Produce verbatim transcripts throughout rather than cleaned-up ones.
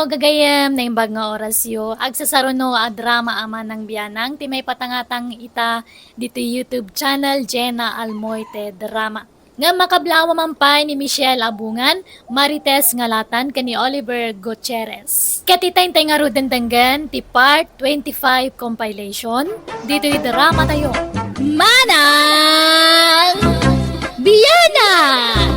Gagayem, naimbag nga orasyo, agsasaruno a drama a manang bianang ti maipatangatang ita ditoy YouTube channel, Jena Almoite Drama. Ngem makablawa man pay ni Michelle Abungan, Marites Ngalatan, ken ni Oliver Gutierrez. Ket itay ngaruden denggen ti part twenty-five compilation ditoy drama tayo. Manang Bianang!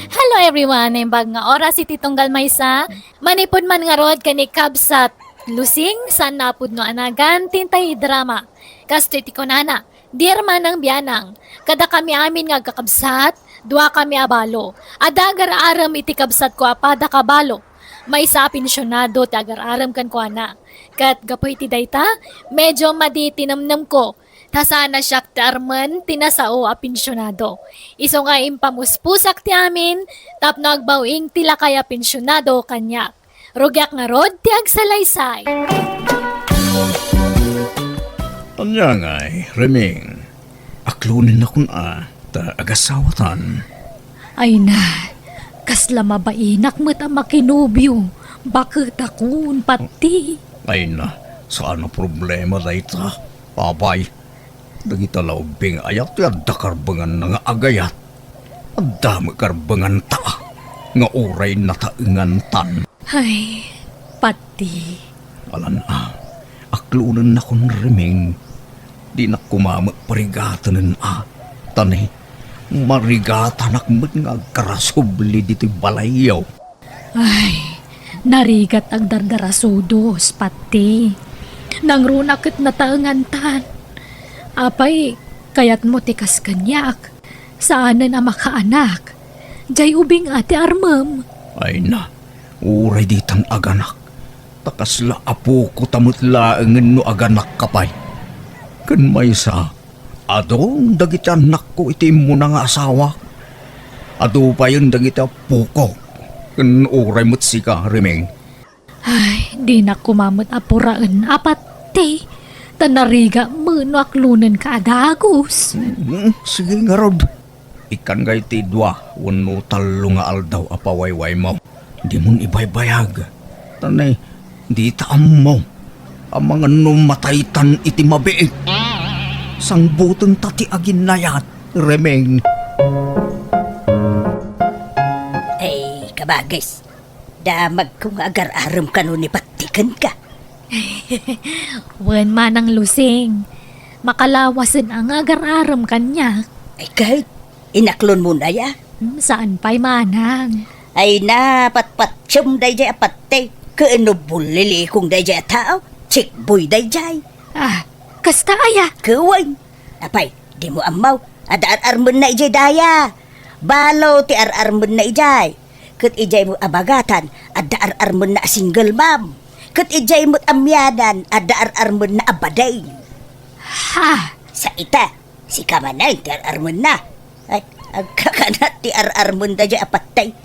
Hello everyone! Naimbag nga oras iti tunggal maysa, manipud man ngarud ken ni Kabsat Lusing, saan napudno a nagan, tintay drama. Kastoy ti kunana, Dear Manang Bianang, kadakami amin nga agkakabsat, duakami a balo. Adda agar-arem iti kabsatko a pada ka balo. Maysa a pensionado ti agar-arem kenkuana. Ket gapu iti dayta, medyo madi ti nemnemko. Ta saan a siak ti armen ti nasao a pensionado. Isu nga impamuspusak ti amin tapno agbaw-ing ti lakay a pensionado kaniak. Rugiak ngarud ti agsalaysay. Ania ngay, Reming? Aklonennakon a, ta agasawatan. Ay na, kasla mabainak met a makinobio. Baketakon, pati. Ay na, saan a problema dayta. Apay, dagita la ubbing aya ti adda karbenganna nga agayat. Adda met karbenganta nga uray nataengantan. Ay, pati. Alan a, aklonennakon, Reming. Dinak koma met parigatenen a. Ta ni, marigatanak met nga agkarasubli ditoy balayyo. Ay, narigat agdardarasudos, pati. Nangruna ket nataengantan. Apay, kayatmo ti kas kaniak? Saanen a makaanak. Jay ubing a ti armem. Ay na, uray ditan aganak. Ta kasla apokota met laengen no aganakka pay. Ken maysa, adu dagiti annakko iti immuna nga asawak. Adu payen dagiti appokok. Ken uray met sika, Reming. Ay, dinak koma met a puraen a pati. Ta narigat met no aklonenka a dagus. Hmm, sige ngarud. Ikkan ngay ti dua wenno tallo nga aldaw a pawaywaymo. Dimon ibaybayag. Ta ni, dita ammo. Amangan no mataytan iti mabiit. Sangbutenta ti aginnayat, Reming. Ay, kabagis. Damagko nga agar-arem kano ni Patti kenka. Wen, Manang Lusing. Makalawasen a nga agar-arem kaniak. Ay, ket, inaklonmon aya? Hmm, saan pay, Manang. Ay na, patpatiem dayjay a Patti. Ken no bullilikong dayjay a tao, checkboy dayjay. Ah, kasta aya? Ket wen. Apay, dimo ammo, adda ar-armenna idiay daya. Balo ti ar-armenna idiay. Ket idiay met a bagatan, adda ar-armenna a single mom. Ket idiay met a mianan, adda ar-armenna a bading. Ha? Sa ita, sika manen ti ar-armenna. Ay, agkakanat ti ar-armenda diay a patay.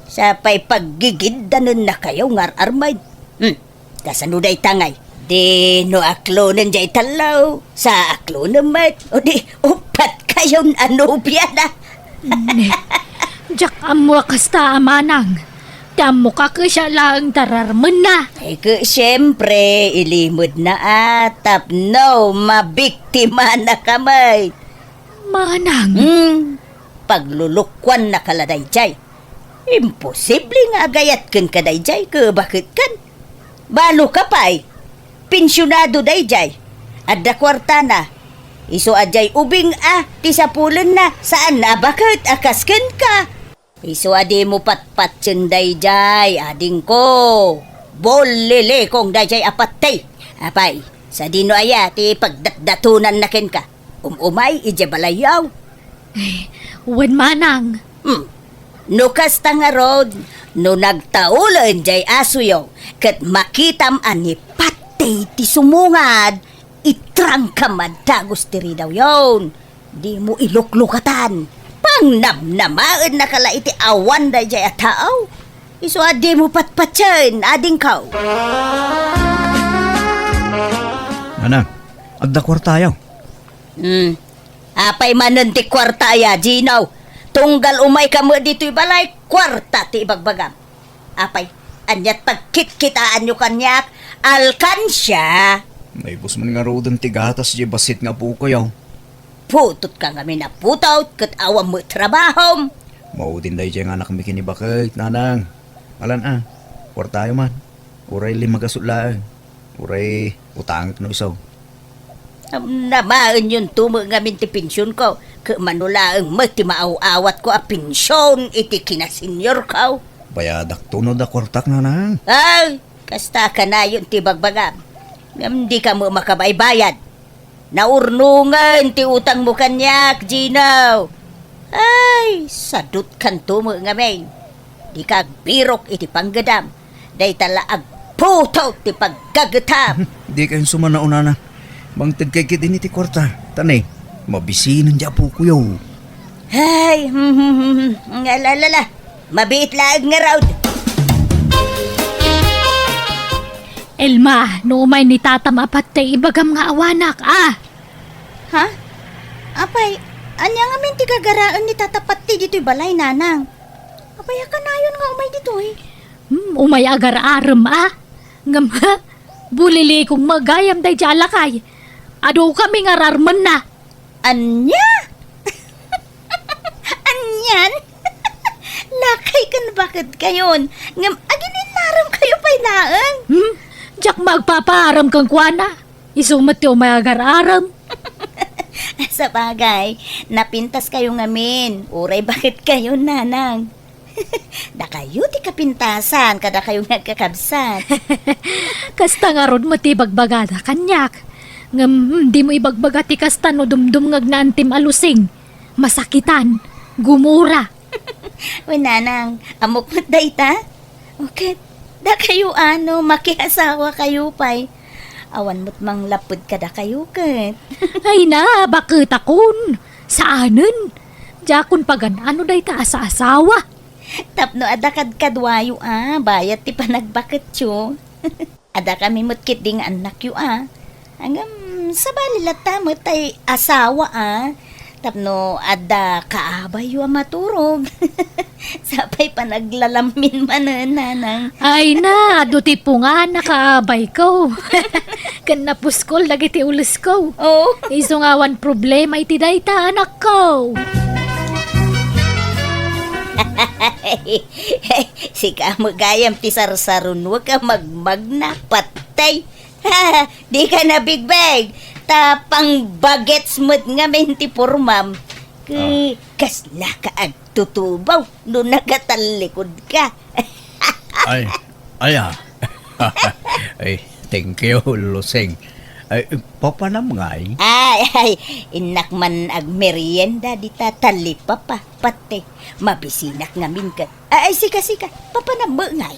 Sa pay paggigidanennakayo nga ar-armen. Hmm. Kasano dayta ngay? Di no aklonen diay tallo, sa aklonen met, o di uppat kayon a nobia na. Ne, diak ammo a kasta a manang. Ti ammok a kasiak laeng ti ar-armenna. Ay, ke, siempre, ilimedna a tapno mabiktimanaka met. Manang. Hmm, paglulukuannaka la daydiay. Imposible nga agayat kenka daydiay, ke baket kan? Baloka pay. Pensionado daydiay. Adda kuartana. Isu a diay ubing a ti sapulenna, saan a baket a kas kenka. Isu a dimo patpatien daydiay, adingko. Bullilikong daydiay a patti. Apay, sadino aya ti pagdatdatonanna kenka? Um-umay idiay balayyo. Eh, wen manang. Hmm. No kasta ngarud, no nagtaulen diay asuyo, ket makitam a ni Patti ti sumungad, itrangkam a dagus ti ridawyon. Dimo iluklukatan. Pangnamnamaennaka la iti awan daydiay a tao. Isu a dimo patpatien, adingko. Manang, adda kuartayo? Hmm. Apay manen ti kuarta aya, Gino? Tunggal umayka met ditoy balay, kuarta ti ibagbagam. Apay, Ania't pagkitkitaanyo kaniak? Alkansia! Naibus man ngaruden ti gatas diay bassit nga apokoyo. Putotka ngamin a putot, ket awan met trabahom. Maudin daydiay nga anakmi ken ni baket, nanang. Malan a, kuartayo man. Uray lima gasut laeng. Uray utangek no isu. Am-, namaenyon to met ngamin ti pensionko, ket mano laeng met ti maaw-awatko a pension iti kinasenyorko. Bayadakto no adda kuartak, nanang. Ay, kasta kanayon ti bagbagam. Ngem dika met makabaybayad. Naurnongen ti utangmo kaniak, Gino. Ay, sadutkanto met ngamin. Dika agbirok iti panggedam. Dayta la agputot ti paggagetam. Dika insumanao, nanang. Mangtedkay ketdin iti kuarta. Ta ne, mabisinen diay apokoyo. Ay, hmm, hmm, hmm, hmm. Ala, ala, ala. Mabiit laeng ngarud. Elma, no umay ni tatam a Patey, ibagam nga awanak, a? Ha? Apay, ania ngamin ti gagaraen ni Tata Patey ditoy balay, nanang? Apay a kanayon nga umay ditoy? Hmm, umay agar-arem, a? Ngem, ha? Bulilikong met gayam daydiay a lakay. Adu kami nga ararmenna. Ania? Anian? Lakay ken baketkayon, ngem agin-innaremkayo pay laeng. Hmm? Diak met agpapaarem kenkuana. Isu met ti umay agar-arem. Sabagay, napintaskayo ngamin. Uray baketkayon, nanang. Dakayo ti kapintasan, kadakayo nga agkakabsat. Kasta ngarud met ti ibagbagada kaniak. Ngem, dimo ibagbaga ti kasta no dumdumngegna antim a Lusing. Masakitan, gumura. Wen, nanang, ammok met dayta? O ket, dakayo a no makiasawakayo pay. Awan met manglapped kadakayo ket. Ay na, baketakon. Saanen. Diakon pagan-ano dayta a saasawa. Tapno adda kadkaduayo a bayat ti panagbaketyo. Adda kami met ketdi nga annakyo a. Ngem, sabali latta met tay asawa a. Tapno adda kaabayyo a maturog. Sapay panaglalammin manen, nanang. Ay na, adu ti pungan a kaabayko. Ken napuskol dagiti ulesko. Oh. Isu nga awan problema iti dayta, anakko. Sika met gayam ti sarsarunoek a magmagna, Patey. Dika nabigbeg, ta pangbagets met ngamin ti pormam. Ke-, Ah. Kasla ka agtutubaw no nakatallikodka. Ay, ay, ah. Ay, thank you, Lusing. Ay, papanam ngay? Ay, ay, innak man agmerienda dita talipapa, Patey. Mabisinak ngamin ket. Ay, ay, sika, sika, papanam met ngay?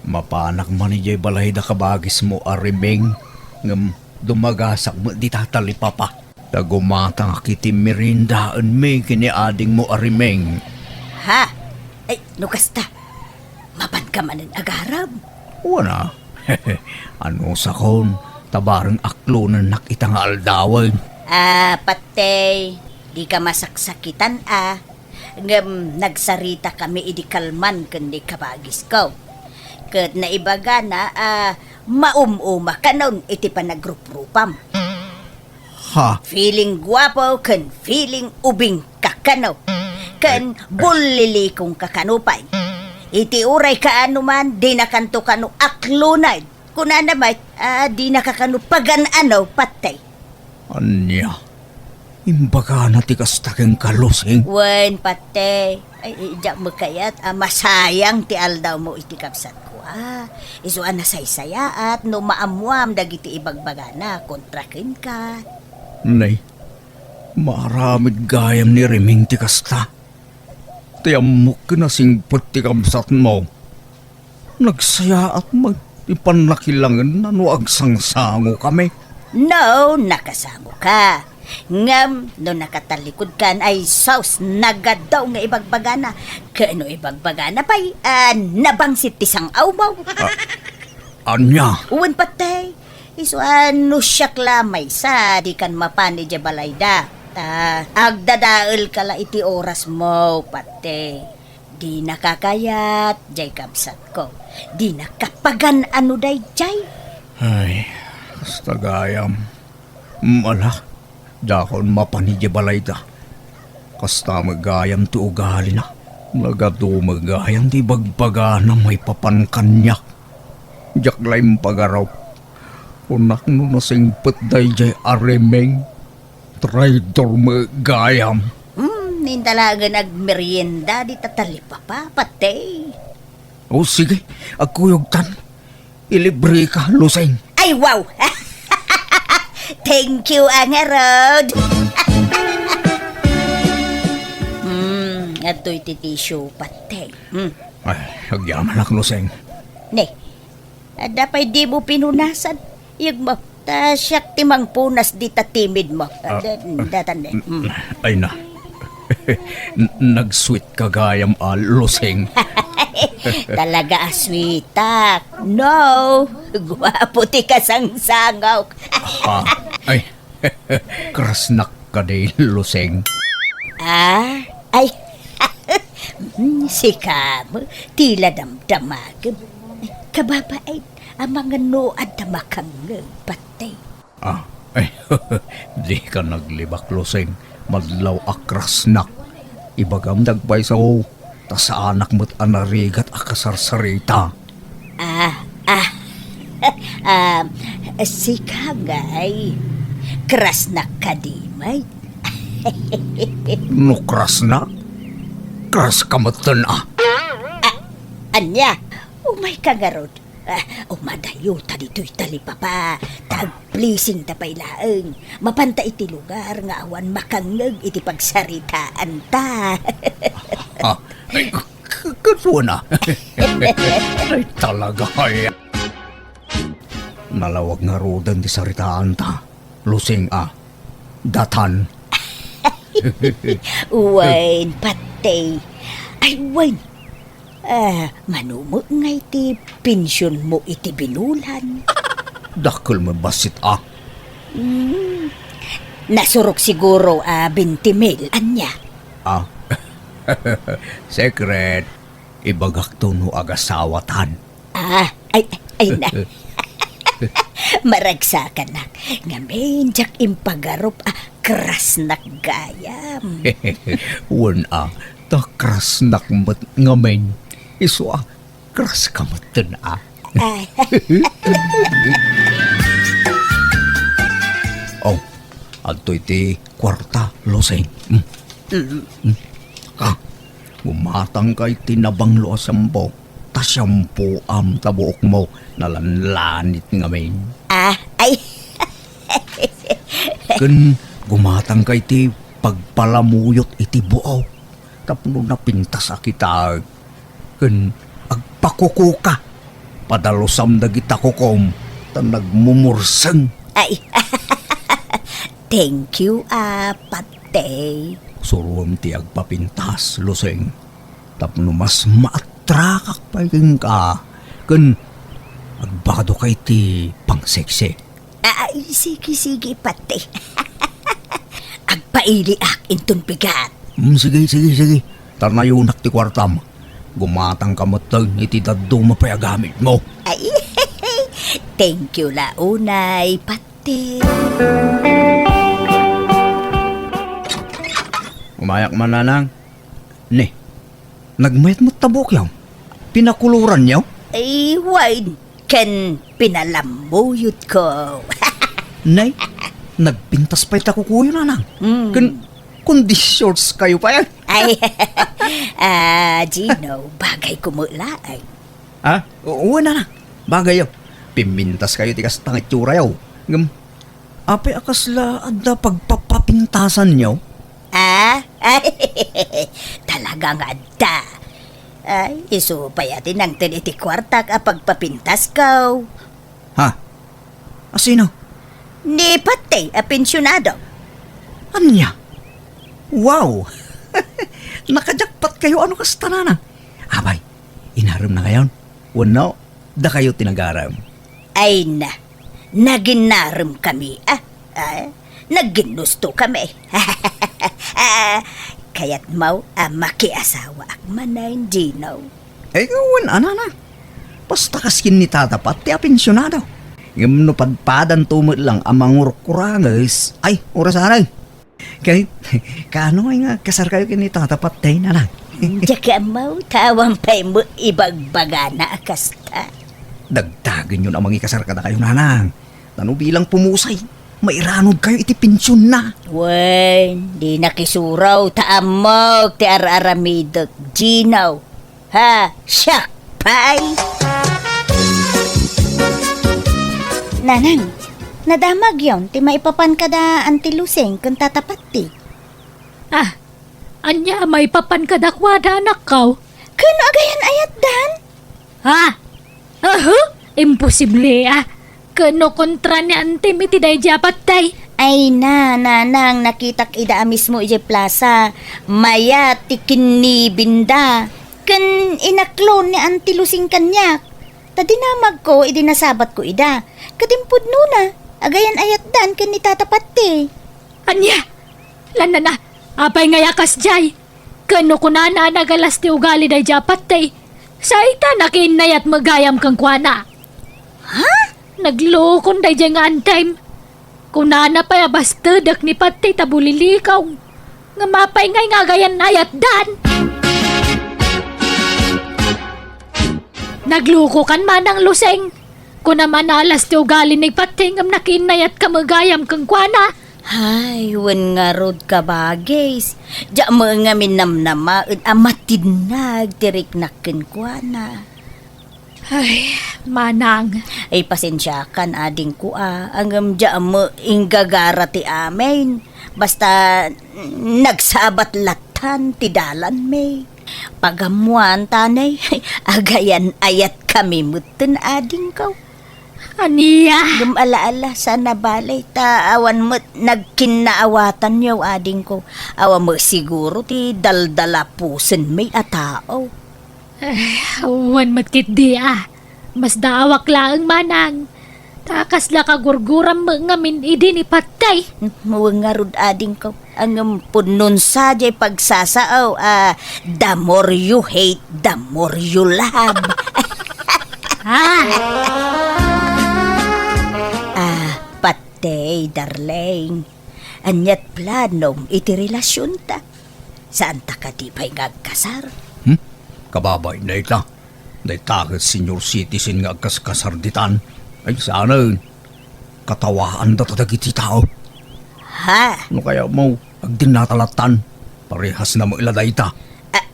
Mapanak man idiay balay da kabagismo a Rimeng, ngem dumagasak met dita talipapa. Ta gumatangak iti meriendaenmi ken ni adingmo a Rimeng. Ha? Ay, no kasta, mapanka manen agarem? Wen a. Anusakon, ta bareng aklonennak ita nga aldawen. Ah, Patey, dika masaksakitan a. Ngem nagsaritakami idi kalman ken ni kabagisko. Ket naibagana a maum-uma kanon iti panagruprupam. Ha? Feeling guapo ken feeling ubing ka kano. Ken bullilikong ka kano pay. Iti uray kaano man, dinakanto kano akloned. Kunana met, a, dinaka kano pagan-ano, Patey. Ania? Imbagana ti kasta kenka, Lusing? Wen, Patey. Ay, ay, diak met kayat a masayang ti aldawmo iti kabsatko, a. Isu a nasaysayaat no maammoam dagiti ibagbagana kontra kenka. Nay, maaramid gayam ni Rimeng ti kasta. Ti ammok ken a singpet ti kabsatmo. Nagsayaat met ti pannakilangenna no agsangsangokami. No, nakasangoka. Ngem no nakatalikudkan, ay sus, nagadaw nga ibagbagana. Ken no ibagbagana pay, a, nabangsit ti sang-awmo. A-, ania? Wen, Patey. Isu a no siak la maysa, dikan mapan idiay balayda. Ta agdadaelka la iti orasmo, Patey. Dina kakayat, jay kabsatko. Dina kapagan-ano dayjay. Ay, kasta gayam. Mm, ala, dakon mapan idiay balayda. Kasta met gayam ti ugalina. Nagadu met gayam ti ibagbagana maipapan kaniak. Diak la impagarup. Kunak no nasingpet dayjay a Remeng. Traidor met gayam. Hmm, inta laengen agmerienda dita talipapa, patay. O, sige, agkuyogtan. Ilibreka, Lusing. Ay, wow! Thank you, a ngarud. Hmm, adtoy ti tissue, patay. Hmm. Ay, agyamanak, Lusing. Ne, adda pay dimo pinunasan? Iyegmo, ta siak ti mangpunas dita timidmo. Ah, da-, ah, datan, eh. Mm. Ay na. N-, nag-sweet ka gayam a, Lusing. Talaga a sweetak. No, guapo ti kasangsangok. Ha? Ay, krasnak kadi, Lusing. Ah, ay. Mm, sika met, ti la damdamagem. Kababain, amangan no adda makangngeg, patay. Ah, ay, dika naglibak, Lusing. Madlaw a krasnak. Ibagam dagpayso, ta saanak met a narigat a kasarsarita. Ah, ah. Ah, sika ngay, krasnak kadi met? No krasnak, kras ka metten a. Ah, ania? Umayka ngarud. Ah, umadayo ta ditoy talipapa, ta agplising ta pay laeng. Mapanta iti lugar nga awan makangngeg iti pagsaritaanta. Ah, ay, k-, k-, kaduana. Ay, talaga, ay. Nalawag ngaruden ti saritaanta, Lusing a. Datan. Wen, patay. Ay, wen. Ah, mano met ngay ti pensionmo iti binulan? Dakkel met bassit a. Hmm. Nasurok siguro a twenty mil, ania? Ah. Secret. Ibagakto no agasawatan. Ah, ay, ay na. Maragsakanak. Ngamin, diak impagarup a krasnak gayam. Wen a, ta krasnak met ngamin. Isu a, kras ka metten a. Ah. Oh, adtoy ti kuarta, Lusing. Mm. Mm. Mm. Ah, gumatangka iti nabanglo a shampoo. Ta shampoom ta buokmo nalanlanit ngamin. Ah, ay. Ken gumatangka iti pagpalamuyot iti buok tapno napintas a kitaek. Ken agpakukuka. Padalusam dagita kukom ta nagmumurseng. Ay. Thank you, a, patay. Suroem ti agpapintas, Lusing. Tapno mas maatrakak pay kenka, ken agbakadok iti pangseksi. Ay, sige, sige, patay. Agpailiak inton bigat. Mm, sige, sige, sige. Tarnayonak ti kuartam. Gumatangka metten iti dadduma pay a gamitmo. Ay, thank you la unay, patay. Umayak man, nanang. Ne, nagmayat met ta buokyo? Pinakuluranyo? Ay, wen, ken pinalamuyotko. Nay, nagpintas pay ta kukuyo, nanang. Mm. Ken, kundi shorts kayo pay. Ay, ah, Gino, bagay ko mo laeng. Ha? O, wen, nanang. Bagay, oh. Pimintas kayo ti kasta nga itsura, oh. Ngem, apay a kasla adda pagpapapintasanyo? Ah? Ay, talaga nga adda. Ay, isu pay a ti nangted iti kuartak a pagpapintasko. Ha? Asino? Ni Patay a pensionado. Ania? Wow! Nakajakpat kayo, ano kasta, nanang? Abay, inarem na kayon? Wenno, dakayo ti nagarem? Ay na, naginarem kami, ah. Ah, nagginnusto kami. Ah, Kayatmo a makiasawaak manen, Gino? Ay, wen a, Nanang. Basta kas ken ni Tata Pat ti apensionado. Ngem no padpadanto met lang a mangurkuranges, ay, oras aray. Kay, kaano ngay nga kasarkayo ken ni Tata Pat, Nanang? Diak ammo, ta awan pay met ibagbagana a kasta. Dagdagenyon a mangikasar kadakayo, Nanang. Ta no bilang pumusay, mairanudkayo iti pensionna. Wen, di nakisuro ta ammok ti ar-aramidek, Gino. Ha, siak pay! Nanang, nadamagyon ti maipapan kada Auntie Lusing ken Tata Patti. Ah, ania maipapan kadakuada, anakko? Ken agayan-ayatdan? Ha? Aha! Imposible, ah! Ken no kontra ni Antim iti daydi a patay? Ay na, Nanang, nakitak ida a mismo idiay plasa. Mayat ti kinnibinda. Ken inaklon ni Auntie Lusing kaniak. Ta dinamagko idi nasabatko ida. Ket impudnona, agayan-ayatdan ken ni Tata Patti. Ania? Lanana, apay ngay a kasdiay? Ken no kunana a nagalas ti ugali daydi a patay, sa ita nakiinnayat met gayam kenkuana. Ha? Naglukon daydiay nga Antim. Kunana pay a bastedek ni patay ta bulilikaw. Ngem apay ngay nga agayan-ayatdan? Naglukokan, Manang Lusing. Kunam a naalas ti ugali ni patay ngem nakiinnayatka met gayam kenkuana. Ay, wen ngarud, kabagis. Diak met ngamin namnamaen a matinnag ti riknak kenkuana. Ay, Manang. Ay, pasensiakan, adingko, a. Ngem diak met inggagara ti amin. Basta, nagsabat lattan ti dalanmi. Pagammoan, tanay, agayan-ayatkami metten, adingko. Ania? Ngem ala-ala, saan a bale, ta awan met nagkinnaawatanyo, adingko. Awan met siguro ti daldalapusenmi a tao. Eh, awan met ketdi, a. Masdaawak laeng, Manang. Ta kasla kagurguram met ngamin idi ni patay. Wen ngarud, adingko. Ngem pudnon sadiay pagsasao a the more you hate, the more you love. Ah! Ah, patay, darling. Aniat planom iti relasionta? Saanta kadi pay nga agkasar? Hmm? Kababain dayta. Dayta ket senior citizen nga agkaskasar ditan. Ay, saanen. Katawaanda ta dagiti tao. Ha? No kayatmo, agdennata lattan. Parehasna met la dayta. A-,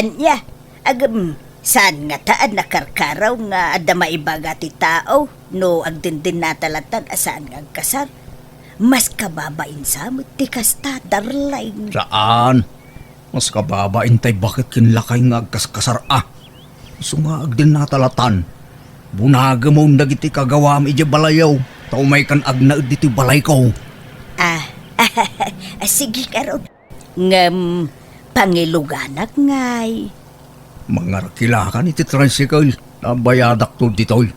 ania? Agem, saan ngata a nakarkaraw nga adda maibaga ti tao no agdendennata lattan a saan nga agkasar? Mas kababain sa met ti kasta, darling. Saan? Mas kababain tay baket ken lakay nga agkaskasar a. Isu nga agdennata lattan. Bunagemon dagiti kagawam idiay balayo, ta umaykan agnaed ditoy balayko. Ah, ah, sige ngarud. Ngem, pangiluganak ngay. Mangarkilakan iti tricycle, ta bayadakto ditoy.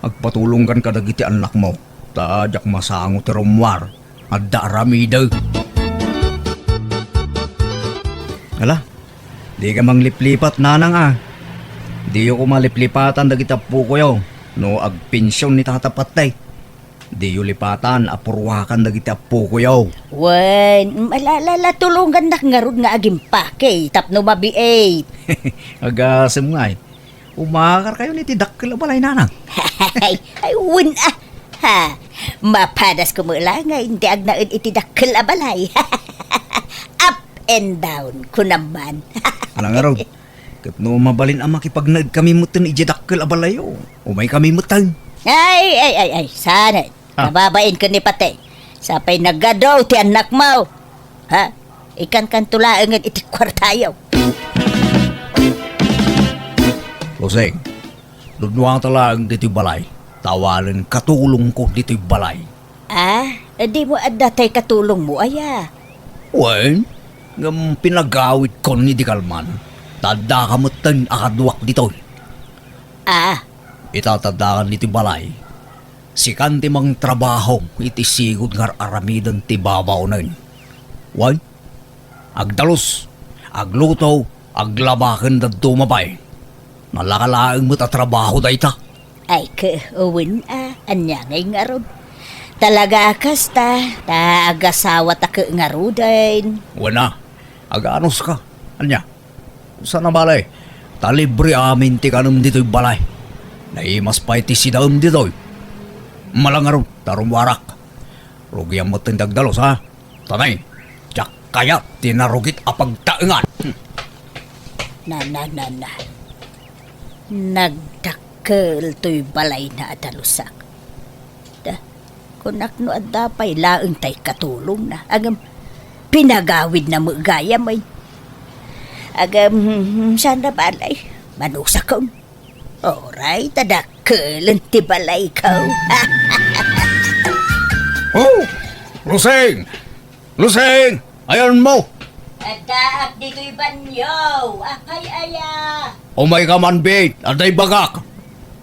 Agpatulongkan kadagiti annakmo, ta diak masango ti rummuar. Adda aramidek. Ala, dika mangliplipat, Nanang a. Diyo koma liplipatan dagiti appokoyo no agpension ni Tata Patay. Diyo lipatan a purwakan dagiti appokoyo. Wen, ala, ala, ala, tulongannak ngarud nga agimpake tapno mabiit. Agasem ngay. Umakarkayon iti dakkel a balay, Nanang. Ay, ay, wen a. Ha, mapadasko met la nga indi agnaed iti dakkel a balay. Up and down, kunam man. Ala ngarud, ket no mabalin a makipagnaedkami metten idiay dakkel a balayo, umaykami metten. Ay, ay, ay, ay, saan? Ah. Kababain ken ni Patay. Sapay nagadu ti annakmo. Ha? Ikankanto laengen iti kuartayo. Lusing, dunnuata laeng ditoy balay. Ta awanen katulongko ditoy balay. Ah, dimo adda tay katulongmo aya? Wen, ngem pinagawidkon idi kalman. Ta addaka metten a kaduak ditoy. Ah. Ita ta addakan ditoy balay. Sikan ti mangtrabaho iti sigud nga ar-aramiden ti babaonen. Wen, Agdalus, agluto, aglabaken dadduma pay. Nalaka laeng met a trabaho dayta. Ay, ke, wen a, ania ngay ngarud? Talaga kasta, ta agasawa ta ke ngaruden. Wen a, aganos ka? Ania? Sana bale, ta libre amin ti kanem ditoy balay. Naimas pay ti sidaem ditoy. Malangarud, ta rummuarak. Rugiam met ti agdalus, ha? Tanay, diak kayat ti narugit a pagtaengan. Hmm. Na, na, na, na. Nagdakkel toy balayna a dalusak. Da, kunak no adda pay laeng tay katulongna. Agem, pinagawidna met gayam, ay. Agem, hmm, saan a balay? Manusakon. Oray, ta dakkelen ti balayko. Oh, Lusing! Lusing! Ayanmo! Addaak ditoy banio. Apay aya? Umayka man, Bit. Adda ibagak.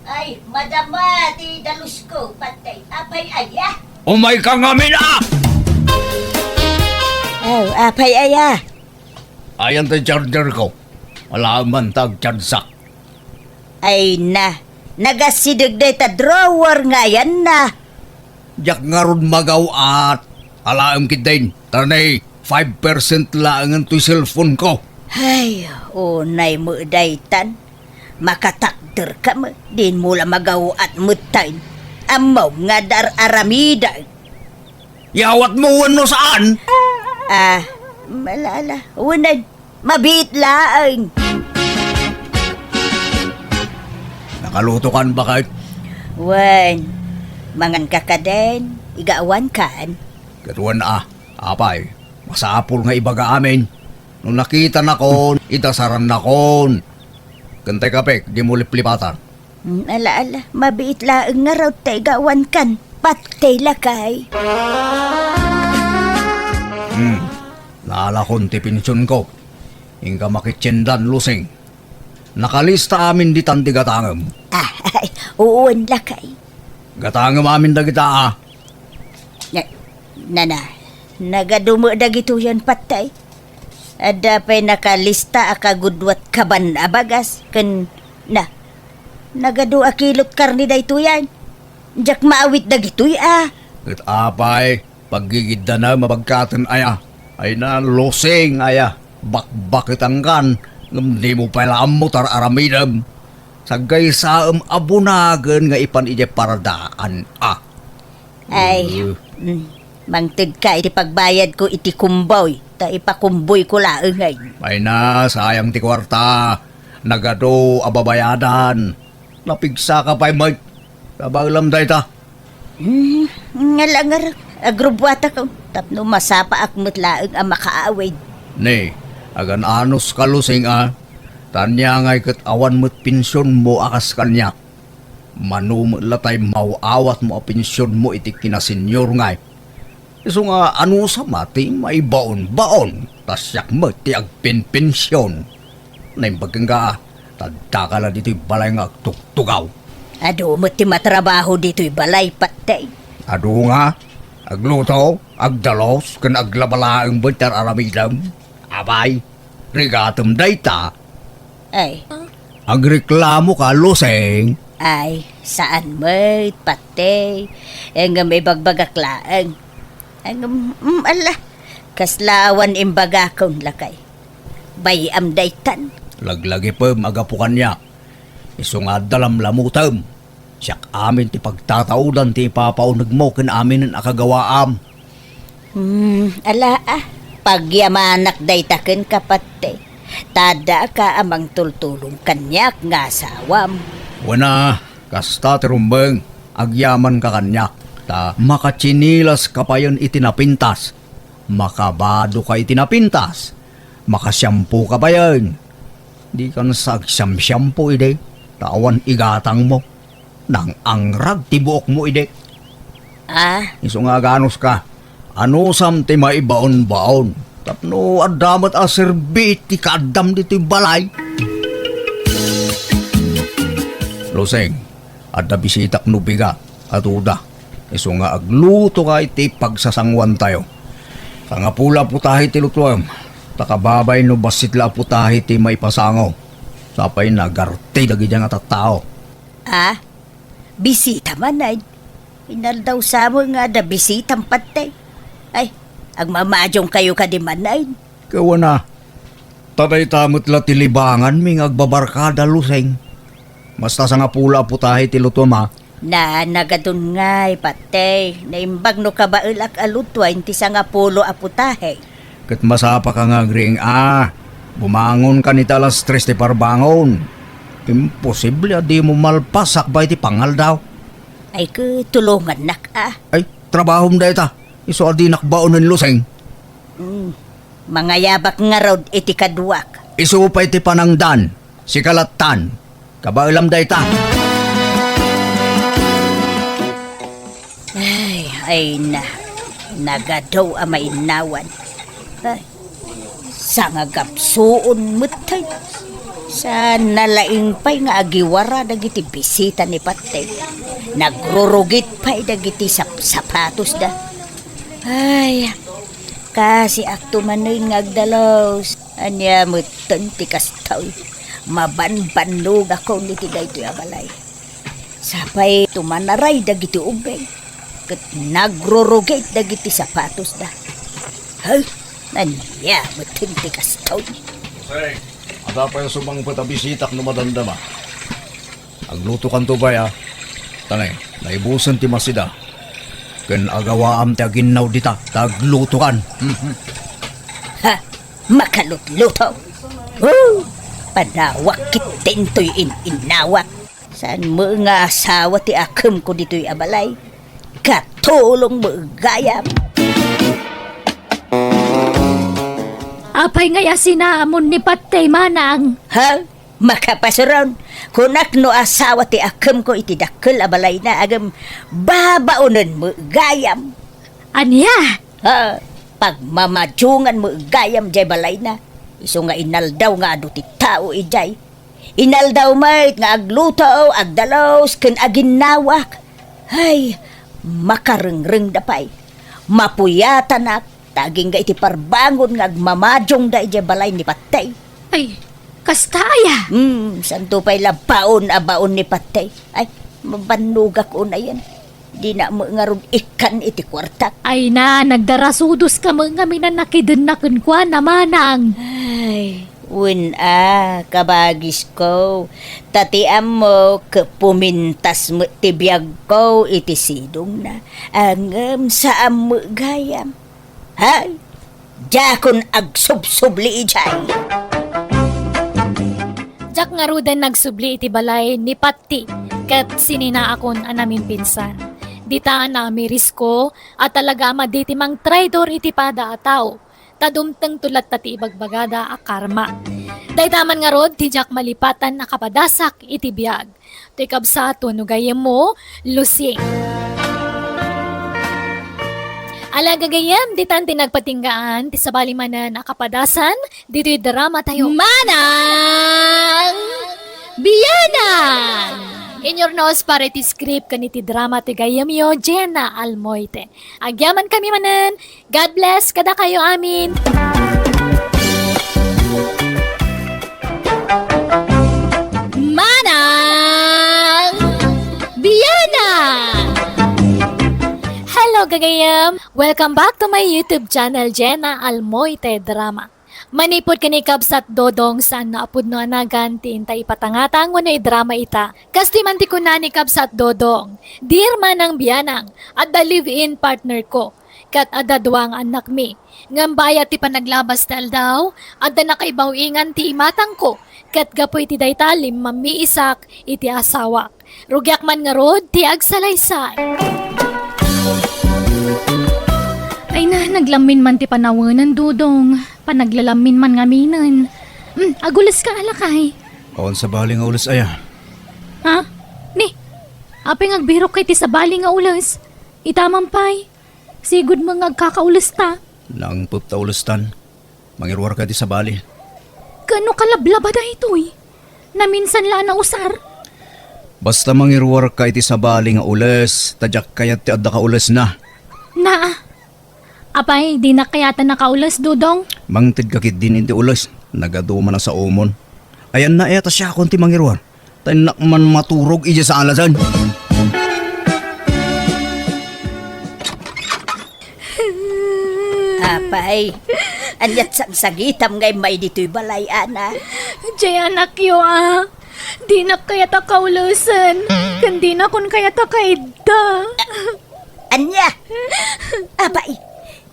Ay, madama ti dalusko, patay. Apay aya? Umayka ngamin, a! Oh, apay aya? Ayan ti charger ko. Wala man ta agchargeak. Ay na, nagasideg dayta drawer nga ayanna. Diak ngarud magaw-at. Alaem ketdin, ta nay five percent laengen toy cellphone ko. Ay, unay met daytan. Makatakder ka met, dinmo la magaw-at metten. Ammom nga dar-aramidek. Yawatmo wenno saan? Ah, malala. Wenen, mabiit laeng. Nakalutokan, baket? Wen, manganka kadin, igawankan. Ket wen a, apay, masapul nga ibaga amin. No nakitanakon, idasarannakon. Ken tay kapek, dimo liplipatan. Hmm, ala, ala, mabiit laeng ngarud ta igawankan. Patay, lakay. Hmm, naalakon ti pensionko. Inka makitsiendan, Lusing. Nakalista amin ditan ti gatangem. Ah, ay, wen, lakay. Gatangem amin dagita, a. Na, nana, nagadu met dagitoyen, patay. Adda pay nakalista a kagudua ti kaban a bagas, ken na, nagadu a kilot karne daytoyen. Diak maawit dagitoy a. Ket apay, paggigiddanem a bagkaten aya? Ay na, Lusing aya, bakbaketankan, ngem dimo pay la ammo ti ar-aramidem. Saggaysaem a bunagen nga ipan idiay paradaan a. Ay, Eh. mm, mangtedka iti pagbayadko iti kumboy, ta ipakumboyko laengen. Ay na, sayang ti kuarta. Nagadu a babayadan. Napigsaka pay met. Kabaelam dayta. Hmm, nga langar, agrubbuatak tapno masapaak met laeng a makaawid. Ne, agan-anos ka, Lusing a. Ta ania ngay ket awan met pensionmo a kas kaniak. Mano met la tay maw-awatmo a pensionmo iti kinasenyor ngay. Isu nga anusam a ti maibaonbaon, ta siak met ti agpenpension. Naimbag kenka, ta addaka la ditoy balay nga agtugtugaw. Adu met ti matrabaho ditoy balay, patay. Adu nga, agluto, agdalos, ken aglaba laeng met ti ar-aramidem. Apay, rigatem dayta. Ay. Agreklamo ka, Lusing? Ay, saan met, patay. Ngem ibagbagak laeng. Ngem, mm, ala, kasla awan imbagakon, lakay. Bay-am daytan. Laglagipem a gapu kaniak. Isu nga adda lamlamutem. Siak amin ti pagtataudan ti ipapaunegmo ken aminen a kagawaam. Hmm, ala a, pagyamanak dayta kenka, patay. Ta addaka a mangtultulong kaniak nga asawam. Wen a, kasta ti rumbeng, agyamanka kaniak, ta makatsinilas ka payen iti napintas. Makabado ka iti napintas. Makasiampo ka payen. Dikan sa agsiamsiampo idi, ta awan igatangmo. Nang-angrag ti buokmo idi. Ah? Isu nga aganos ka. Anusam ti maibaonbaon? Tapno adda met a serbi ti kaaddam ditoy balay. Lusing, adda bisitak no bigat. Adu da. Isu nga agluto ka iti pagsasanguantayo. Sangapu la putahi ti lutuem. Ta kababay no bassit la a putahe ti maipasango. Sapay nagarte dagiti nga tattao. Ah, bisita man ay. Inaldaw sa mo nga adda bisitam Patey. Ay, agmamadiongkayo kadi man ay. Kawana, ta dayta met la ti libanganmi nga agbabarkada, Lusing. Basta sangapulo a putahe ti lutom, a. Na, nagadun ngay, Patey. Naimbag no kabaelak a lutuaen ti sangapulo a putahe. Ket masapaka nga agriing, a. Bumangonkan ita alas tres ti parbangon. Imposible a dimo malpas sakbay ti pangaldaw. Ay, ket tulongannak, a. Ay, trabahom dayta. Isu a dinak baonen, Lusing. Mm. Mangayabak ngarud iti kaduak. Isu pay ti panangdan. Sika lattan. Kabaelam dayta. Ay, ay na. Nagadu a mainnawan. Ay, sangagapsuon met ay. Saan nalaing pay nga agiwara dagiti bisita ni Patey. Nagrurugit pay dagiti sap-, sapatosda. Ay, kasi akto manen nga agdalus. Ania metten ti kastoy? Mabanbannogakon iti daytoy a balay. Sapay tumanaray dagiti ubing, ket nagrurugit dagiti sapatosda. Hay, ania metten ti kastoy? Hey, adda pay sumangpet a bisitak no madamdama. Aglutokanto pay, a. Tanay, naibusen ti masida. Ken agawaam ti aginnaw dita, ta aglutokan. Mhm. Ha? Makalutluto? Oh, panawak ket dintoy in-innawak. Saan met nga asawa ti akemko ditoy a balay? Katulong met gayam. Apay ngay a sinamon ni Patey, manang? Ha? Makapasuron, kunak no asawa ti akemko iti dakkel a balayna, agem babaonen met gayam. Ania? Ha, pagmamadiongan met gayam jay balayna. Isu nga inaldaw nga adu ti tao idiay. Inaldaw met nga agluto, agdalus, ken aginnawak. Hay, makarengrengda pay. Mapuyatanak, ta agingga iti parbangon nga agmamadiongda idiay balay ni Patey. Ay, kasta aya? Hmm, santo pay la baon a baon ni Patey. Ay, mabannogak unayen. Dina met ngarud ikkan iti kuartak. Ay na, nagdarasudos ka met ngamin a nakidenna kenkuana, manang. Ay, wen a, kabagisko. Ta ti ammok, pumintas met ti biagko iti sidongna. Ngem saan met gayam. Hay, diakon agsubsubli idiay. Diak ngaruden nagsubli iti balay ni Patti ket sininaakon a naminpinsan. Dita a naamirisko a talaga a madi ti mangtraidor iti pada a tao, ta dumtengto latta ti ibagbagada a karma. Dayta man ngarud ti diak malipatan a kapadasak iti biag. Ti kabsat wenno gayyemmo, Lusing. Ala gagayyem, ditan ti nagpatinggaan ti sabali manen a kapadasan ditoy drama tayo. Manang Bianang! In your nose para iti script ken iti drama ti gayyemyo, Jenna Almoite. Agyamankami manen. God bless kadakayo amin. Manang Bianang! Hello, gagayam! Welcome back to my YouTube channel, Jenna Almoite Drama. Manipud ken ni Kabsat Dodong, saan no a pudno a nagan ti inta ipatangatang wenno idrama ita. Kastoy man ti kuna ni Kabsat Dodong, "Dear Manang Bianang, adda live-in partner ko, ket adda dua nga annakmi. Ngem bayat ti panaglabas ti aldaw, adda nakaibaw-ingan ti imatangko, ket gapu iti dayta, limmammiisak iti asawak. Rugiak man ngarud ti agsalaysay." Ay na, naglammin man ti panawenen, Dodong. Panaglalammin man ngaminen. Hmm, agules ka, alakay. Awan sabali nga ules aya. Ha? Ni, apay nga agbirok ka iti sabali nga ules? Ita man pay. Sigud met nga agkakaules ta. Nangpep ta ules tan. Mangiruar ka iti sabali. Kaano kalablaba daytoy? Naminsan la a nausar. Basta mangiruar ka iti sabali nga ules, ta diak kayat ti adda ka ulesna. Naa, Apay, dinak kayat a nakaules, Dodong? Mangted ka ketdin iti ules. Nagadu man a saomon. Ayanna aya ta siakon ti mangiruar. Ta innak man maturog idiay salasan. Apay, ania't sangsangitam nga immay ditoy balay, Ana? Diay anakyo, a. Dinak kayat a kaulesen, ken dinakon kayat a kaidda. Ania? Apay,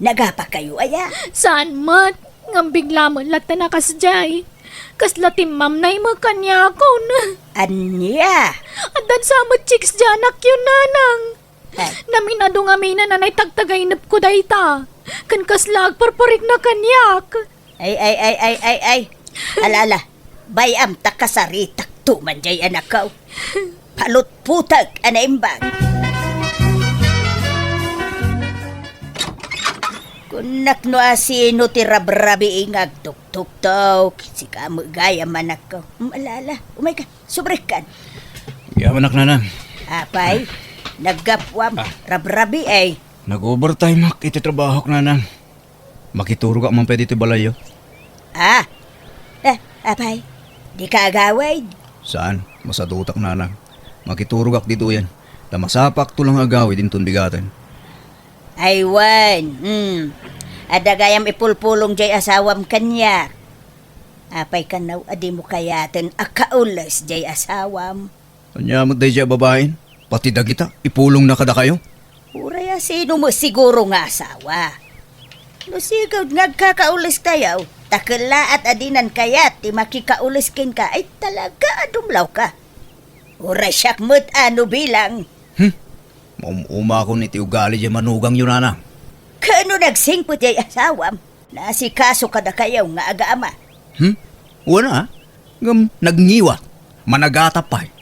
nagapakayo aya? Saan met, ngem bigla met latta a kasdiay. Kasla timmamnay met kaniakon. Ania? Addan sa met chicks diay anakyo, nanang. Ay. Naminado ngamin a nanay tagtagainepko dayta. Ken kasla agparparikna kaniak. Ay, ay, ay, ay, ay, ay. Ala, ala. Bay-am ta kasaritakto man diay anakko. Palutputek a naimbag. Kunak no asino ti rabrabii nga agtuktuktok. Sika met gayam, anakko. Mm, ala, ala. Umayka. Subrikkan. Yamanak, nanang. Apay, naggapuam. Ah. Rabrabii. Nag-overtime ak iti trabahok, nanang. Makiturogak man pay ditoy balayyo. Ah. Eh, apay, dika agawid? Saan, masadutak, nanang. Makiturogak ditoyen. Ta masapakto lang agawid inton bigaten. Ay, wen. Hmm. Adda gayam ipulpulong diay asawam kaniak. Apay kano a dimo kayaten a kaules diay asawam? Ania met daydiay a babain? Pati dagita, ipulongna kadakayo? Uray a sino met siguro nga asawa. No sigud nga agkakaulestayo, ta kellaat a dinan kayat ti makikaules kenka, ay talaga a dumlawka. Uray siak met a no bilang. Hmm? Maum-umakon iti ugali diay manugangyo, nanang. Kano nagsingpet diay asawam? Naasikaso kadakayo nga agama. Hmm? Wen a, ngem nagngiwat. Managatap pay.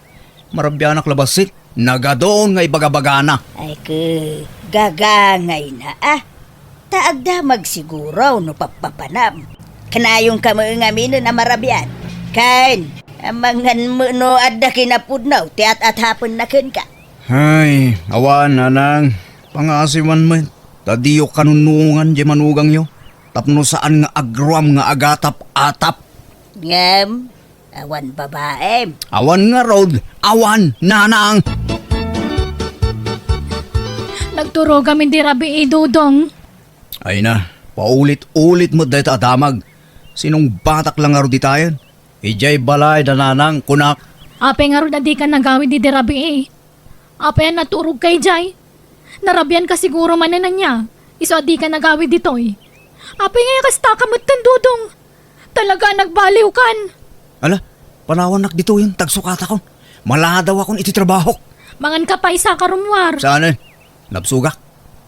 Marabianak la bassit. Nagadun nga ibagabagana. Ay, ke, gagangayna, a. Ta agdamag siguro no pappapanam. Kanayonka met ngaminen a marabian. Ken, amangan met no adda kinapudno ti at-atapenna kenka. Ay, awan, nanang. Pangasiwan met. Ta diyo kanunnuongan diay manugangyo. Tapno saan nga agruam nga agatap-atap. Ngem, awan babaem. Awan ngarud, awan, nanang. Nagturogam iti rabii, Dodong. Ay na, paulit-ulit met dayta a damag. Sinungbatak la ngarud ditayen. Idiay balay da nanang, kunak. Apay ngarud a dika nagawid iti rabii? Apay a naturogka idiay? Narabianka siguro manen ania, isu a dika nagawid ditoy. Apay nga kastaka metten, Dodong? Talaga a nagbaliwkan. Ala, panawannak ditoyen, ta agsukatakon. Maladawakon iti trabahok. Manganka pay sa karummuar. Saan, eh? Nabsogak.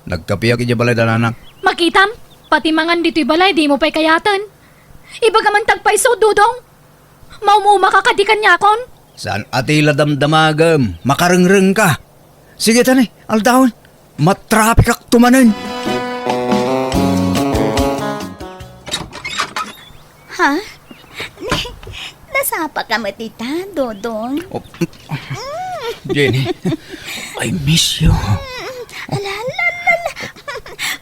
Nagkapiak idiay balay da nanang. Makitam, pati mangan ditoy balay, dimo pay kayaten. Ibagam man ti agpayso, Dodong. Maum-umaka kadi kaniakon? Saan a ti la damdamagem? Makarengrengka. Sige, tani, aldawen. Matrapikakto manen. Ha? Nasapaka met ita, Dodong? Oh, Jenny, I miss you. Ala, ala, ala, ala.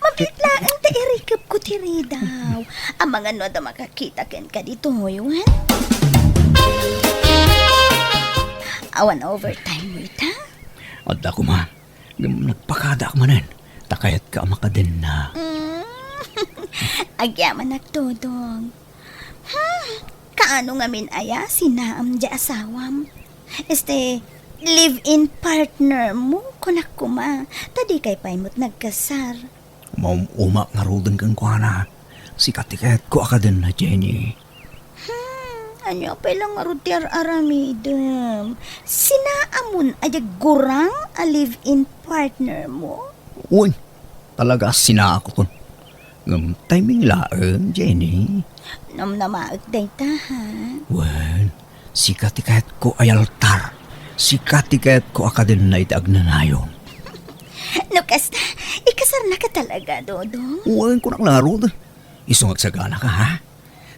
Mabiit laeng ta irikepko ti ridaw. Amangan no adda makakita kenka ditoy, wen? Awan overtime mo ita? Adda koma. Ngem nagpakadaak manen. Ta kayatka a makadenna. Mm. Agyamanak, Dodong. Hmm, kaano ngamin aya sinaam diay asawam? Este, live-in partner mo, kunak koma, ta dikay pay met nagkasar. Maum-umak ngaruden kenkuana. Sika ti kayatko a kadenna, Jenny. Hmm, ania pay la ngarud ti ar-aramidem? Sinaamon a diay gurang a live-in partner mo? Uy, talaga a sinaakon. Ngem timing laeng, Jenny. Namnamaek dayta, ha? Wen, sika ti kayatko a yaltar. Sika ti kayatko a kadenna iti agnanayon. No kasta, ikasarnaka talaga, Dodong? Wen, kunak la ngarud. Isu nga agsaganaka, ha?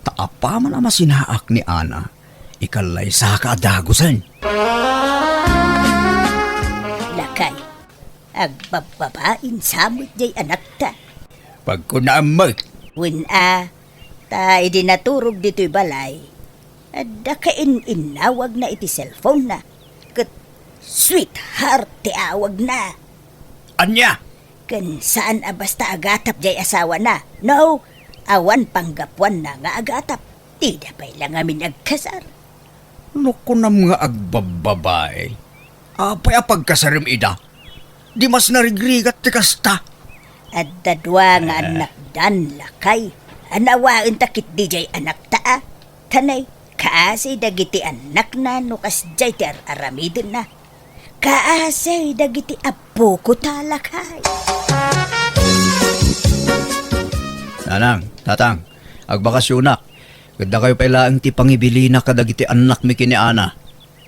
Ta apaman a masinaak ni Ana, ikallaysaka a dagusen. Lakay, agbabbabain sa met diay anakta. Pagkunaam met. Wen a, ta idi naturog ditoy balay, adda kain-innawagna iti cellphone-na, ket sweetheart ti awagna. Ania? Ken saan a basta agatap jay asawana. No, awan panggapuanna nga agatap. Dida pay la ngamin agkasar. No kunam nga agbabbabae, apay a pagkasarem ida? Di mas narigrigat ti kasta. Adda dua nga Ah. annakdan, lakay. Anawaenta ketdi jay anakta a. Tanay, kaasi dagiti annakna no kasdiay ti ar-aramidenna. Kaasi dagiti apoko ta, lakay. Nanang, tatang, agbakasionak. Ket dakayo pay laeng ti pangibilina kadagiti annakmi ken ni Ana.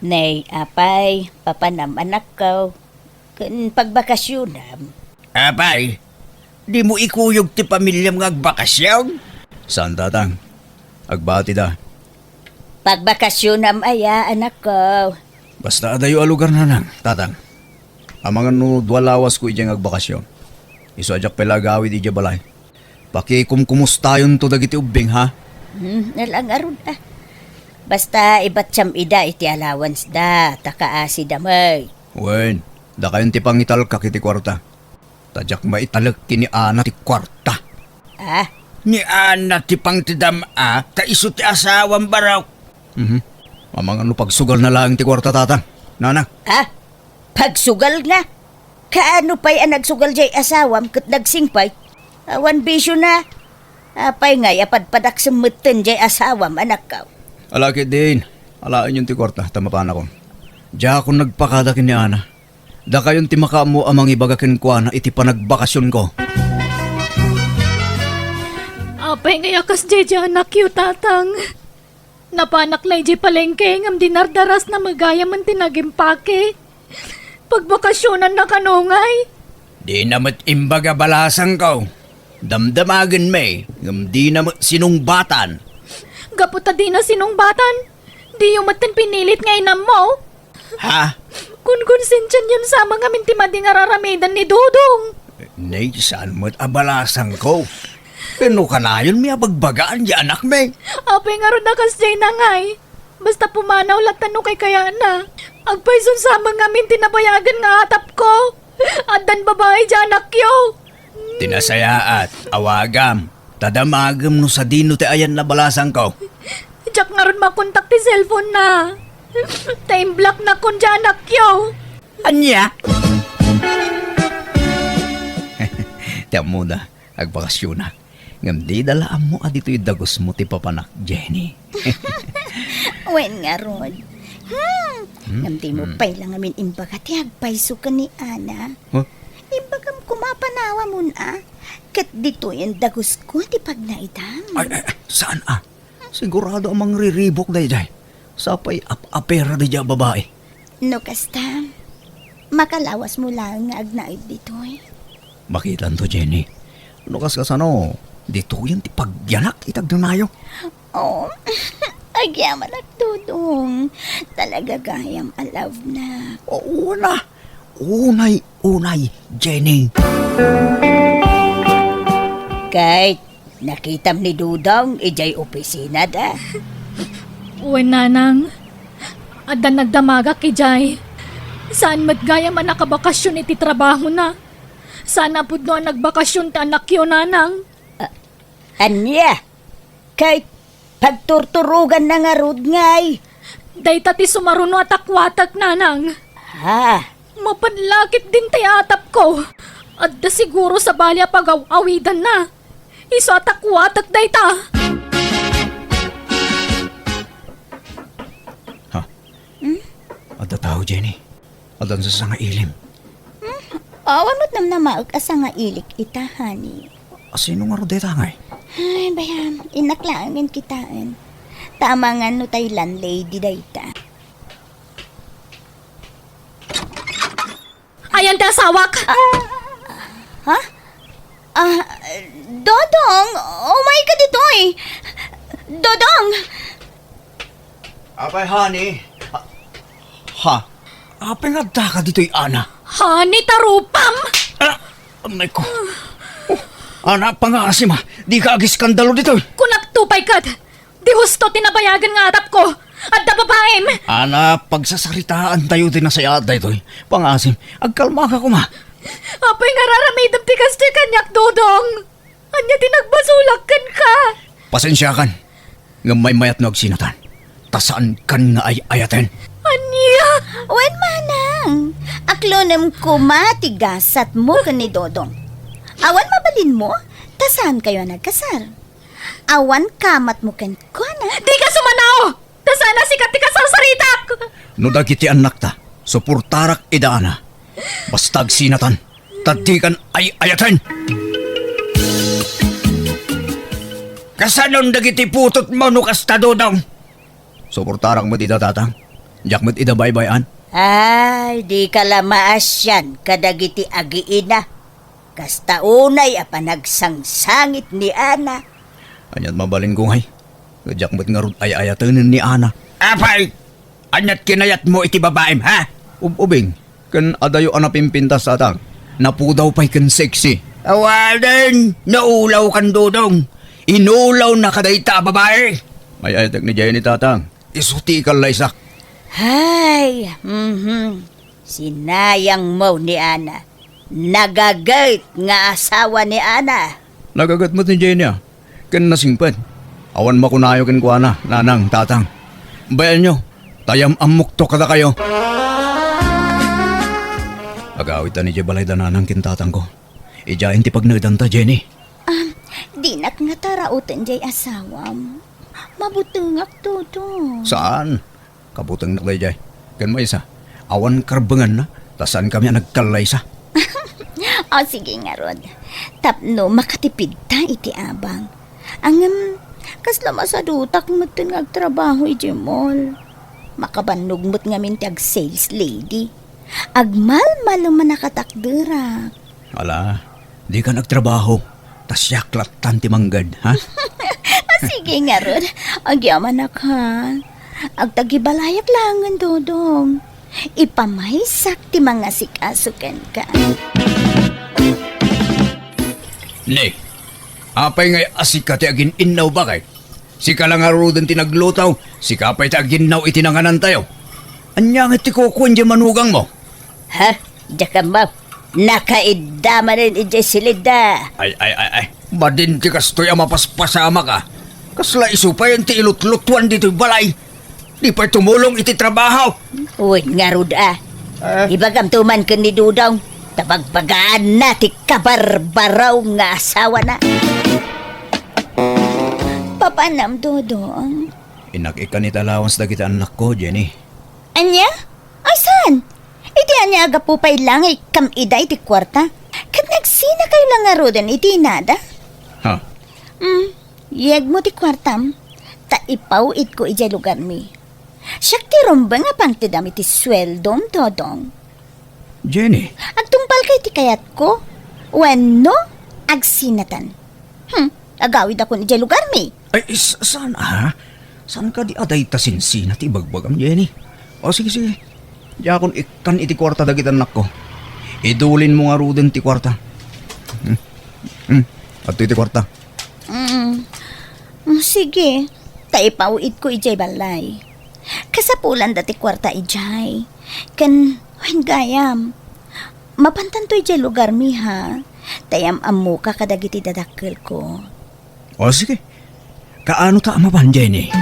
Nay, apay, papanam anakko, ken pagbakasionam. Apay, dimo ikuyog ti pamiliam nga agbakasion? Saan, tatang. Agbati da. Pagbakasionam aya, anakko. Basta adayo a lugar, nanang, tatang. Amangan no dua lawasko idiay nga agbakasion. Isu a diak pay la agawid idiay balay. Pakikumkumustayonto dagiti ubbing, ha? Hmm, nala ngarud, ah. Basta ibatiam ida iti allowance da, ta kaasi da met. Wen, dakayon ti pangitalkak iti kuarta. Ta diak maitalek ken ni Ana ti kuarta. Ah? Ni Ana ti pangtedam-a, ta isu ti asawam, barok. Mhm. Amangan no pagsugalna laeng ti kuarta, tatang. Nanang. Ah? Pagsugalna? Kaano pay a nagsugal jay asawam ket nagsingpay? Awan bisiona. Apay ngay a padpadaksem metten jay asawam, anakko? Ala ketdin, alaenyon ti kuarta, ta mapanakon. Diakon nagpakada ken ni Ana. Dakayon ti makaammo a mangibaga kenkuana iti panagbakasionko. Apay ngay a kasdiay diay anakyo, tatang? Napanak la idiay palengke ngem dinardarasna met gayamen ti nagimpake. Pagbakasionanna kano ngay? Dina met imbaga, balasangko. Damdamagenmi, ngem dina met sinungbatan. Gapu ta dina sinungbatan, diyo metten pinilit nga inammo. Ha? Konkonsensianyon sa amin ti madi nga ar-aramiden ni Dodong. Nay, saan met a balasangko? Ken no kanayonmi a bagbagaan diay anakmi. Apay ngarud a kasdiay na ngay? Basta pumanaw latta no kaykayatna. Agpayson sa amin ti nabayagen nga atapko. Addan babai diay anakyo. Ti nasayaat, awagam. Ta damagem no sadino ti ayanna, balasangko. Diak ngarud makontak ti cellphone-na. Ta imblocknakon diay anakyo. Ania? Ti ammoda, agbakasionak. Ngem dida la ammo a ditoy dagusmo ti papanak, Jenny. Wen ngarud. Hmm. Hmm? Ngem dimo Hmm. pay la ngamin imbaga ti agpayso ken ni Ana. Huh? Imbagam koma a panawamon a. Ket ditoyen dagusko ti pagnaedam. Ay, ay, ay, saan a? Sigurado a mangriribuk daydiay. Sapay ap-apera daydiay a babai. No kasta, makalawasmo laeng nga agnaed ditoy. Makitanto, Jenny. No kas-, kasano, ditoyen ti pagyanak iti agnanayo. Oh, agyamanak, Dodong. Talaga gayam a love na. Oo na. Unay, unay, Jenny. Kate, nakitam ni Dodong idiay opisinada? Wen, Nanang. Adda nagdamagak idiay. Saan met gayam a nakabakasyon iti trabahona. Saan a pudno a nagbakasyon ti anakyo, Nanang. Ah, ania? Kate, pagturturoganna ngarud ngay? Dayta ti sumaruno a takuatek, Nanang. Ha? Mapan la ketdin ti atapko. Adda siguro sabali a pagaw-awidanna. Isu a takuatek dayta. Ha? Hmm? Adda tao, Jenny. Addan sasangailim. Hmm? Awan met namnamaek a sangailik ita, honey. A, sino ngarud dayta ngay? Ay, bayam, innak laengen kitaen. Ta amangan no tay landlady dayta. Ayan ti asawak! Ah, ha? Ah, Dodong, umay ka ditoy! Dodong! Apay, honey? Ha? Apay nga adda ka ditoy, Ana? Honey, tarupam! Ah, amay ko. Oh, Ana, pangasim a, dika agiskandalo ditoy. Kunakto pay ket, di husto ti nabayagen nga atapko. Adda babaim. Ana, pagsasaritaantayo ti nasayaat daytoy. Pangasim, agkalmaka koma. Apay nga ar-aramidem ti kastoy kaniak, Dodong? Ania ti nagbasolak kenka? Pasensiakan, ngem maymayat no agsinatan, ta saankan nga ay-ayaten. Ania? Wen, manang, aklonem koma ti gasatmo ken ni Dodong. Awan mabalinmo, ta saankayo a nagkasar. Awan kamatmo kenkuana. Dika sumanaw! Ta saan a sika ti kasarsaritak! No dagiti annakta, suportarak ida, Ana. Basta agsinatan, ta dikan ay-ayaten! Kasanon dagiti putotmo no kasta, Dodong? Suportarak met ida, Tatang. Diak met ida baybay-an. Ay, dika la maasian kadagiti agiina. Kasta unay a panagsangsangit ni Ana. Aniat mabalinko ngay? Diak met ngarud ay-ayatenen ni Ana. Apay! Aniat kinayatmo iti babaim, ha? Ub-, ubing, ken adayo a napimpintas, Tatang. Napudaw pay ken sexy. Awanen, naulawkan, Dodong. Inulawna kadayta a babai. Ay-ayatek ni Jenny, Tatang. Isu ti ikallaysak. Hay, mhm. Sinayangmo ni Ana. Nagaget nga asawa ni Ana. Nagaget met ni Jenny a, ken nasingpet. Awan makunayo kenkuana, nanang, tatang. Bayanyo, ta yam-ammokto kadakayo. Agawidtan idiay balay da nanang ken tatangko. Idiayen ti pagnaedanta, Jenny. Ah, dinak nga taraoten diay asawam. Mabutengak, Dodong. Saan? Kabutengnak daydiay. Ken maysa, awan karbenganna, ta saankami a nagkallaysa. O, sige ngarud. Tapno makatipidta iti abang. Ngem, kasla masadutak metten nga agtrabaho idiay mall. Makabannog met ngamin ti ag-sales lady. Agmalmalem a nakatakderak. Ala, dikan agtrabaho, ta siak lattan ti mangged, ha? Ah, sige ngarud. Agyamanak, ha? Agtagibalayak laengen, Dodong. Ipamaysak ti mangasikaso kenka. Ne, apay ngay a sika ti agin-innaw, baket? Sika la ngaruden ti nagluto, sika pay ti aginnaw iti nanganantayo. Ania nga ti kukuan diay manugangmo? Ha? Diak ammo. Nakaidda manen idiay silidda. Ay, ay, ay, ay. Madin ti kastoy a mapaspasamak a. Kasla isu pay ti ilutlutuan ditoy balay. Di pay tumulong iti trabaho. Wen ngarud a. Ah. Ibagamto man ken ni Dodong, ta bagbagaanna ti kabarbaraw nga asawana. Papanam, Dodong? Innak ikkan iti allowance dagiti annakko, Jenny. Ania? Ay, saan? Iti ania a gapu pay la nga ikkam ida iti kuarta? Ket nagsinakayo la ngaruden iti inada? Ha? Mm, yegmo ti kuartam, ta ipaw-itko idiay lugarmi. Siak ti rumbeng a pangtedam iti sueldom, Dodong. Jenny. Agtungpalka iti kayatko, wenno agsinatan. Hmm, agawidakon idiay lugarmi. Ay, s-, saan, ha? Saan kadi a dayta sinsina ti ibagbagam, Jenny? O, sige, sige. Diakon ikkan iti kuarta dagiti annakko. Idulinmo ngaruden ti kuarta. Hmm. Hmm. Adtoy ti kuarta. Mm. Mm, sige. Ta ipaw-itko idiay balay. Kasapulanda ti kuarta idiay. Ken, wen gayam, mapantanto idiay lugarmi, ha? Ta yam-ammoka kadagiti dadakkelko. O, sige. Kaano ta a mapan, Jenny?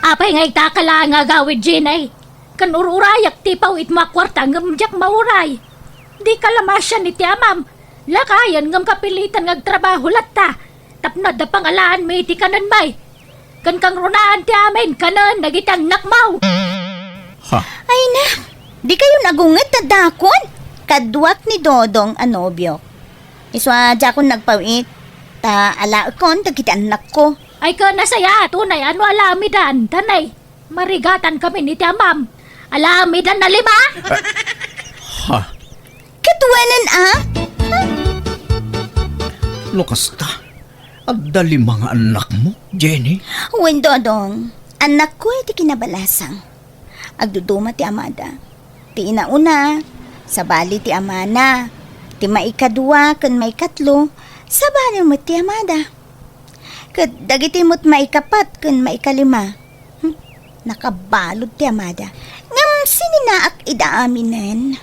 Apay nga itakala nga agawid, Jenny? Kan ur-urayak ti paw-itmo a kuarta ngem diak mauray. Dika la maasian iti amam. Lakayen ngem kapilitan nga agtrabaho latta. Tapno adda pangalaanmi iti kanenmi. Ken kangrunaan ti amin kanen dagiti annakmo. Ha? Ay na, dikayon agunget ta dakon. Kaduak ni Dodong a nobiok. Isu a diakon nagpaw-it, ta alaekon dagiti annakko. Ay, ken nasayaat unay a no alamidan, tanay. Marigatan kami ni ti amam. Alamidan a lima? Ha? Ket wenen a? No kasta, adda lima nga annakmo, Jenny? Wen, Dodong. Annakko iti kinabalasang. Agduduma ti amada. Ti ina una, sabali ti amana. Ti maikadua ken maikatlo, sabali met ti amada. Ket dagiti met maikapat ken maikalima, hmm, nakabalud ti amada. Ngem sininaak ida aminen.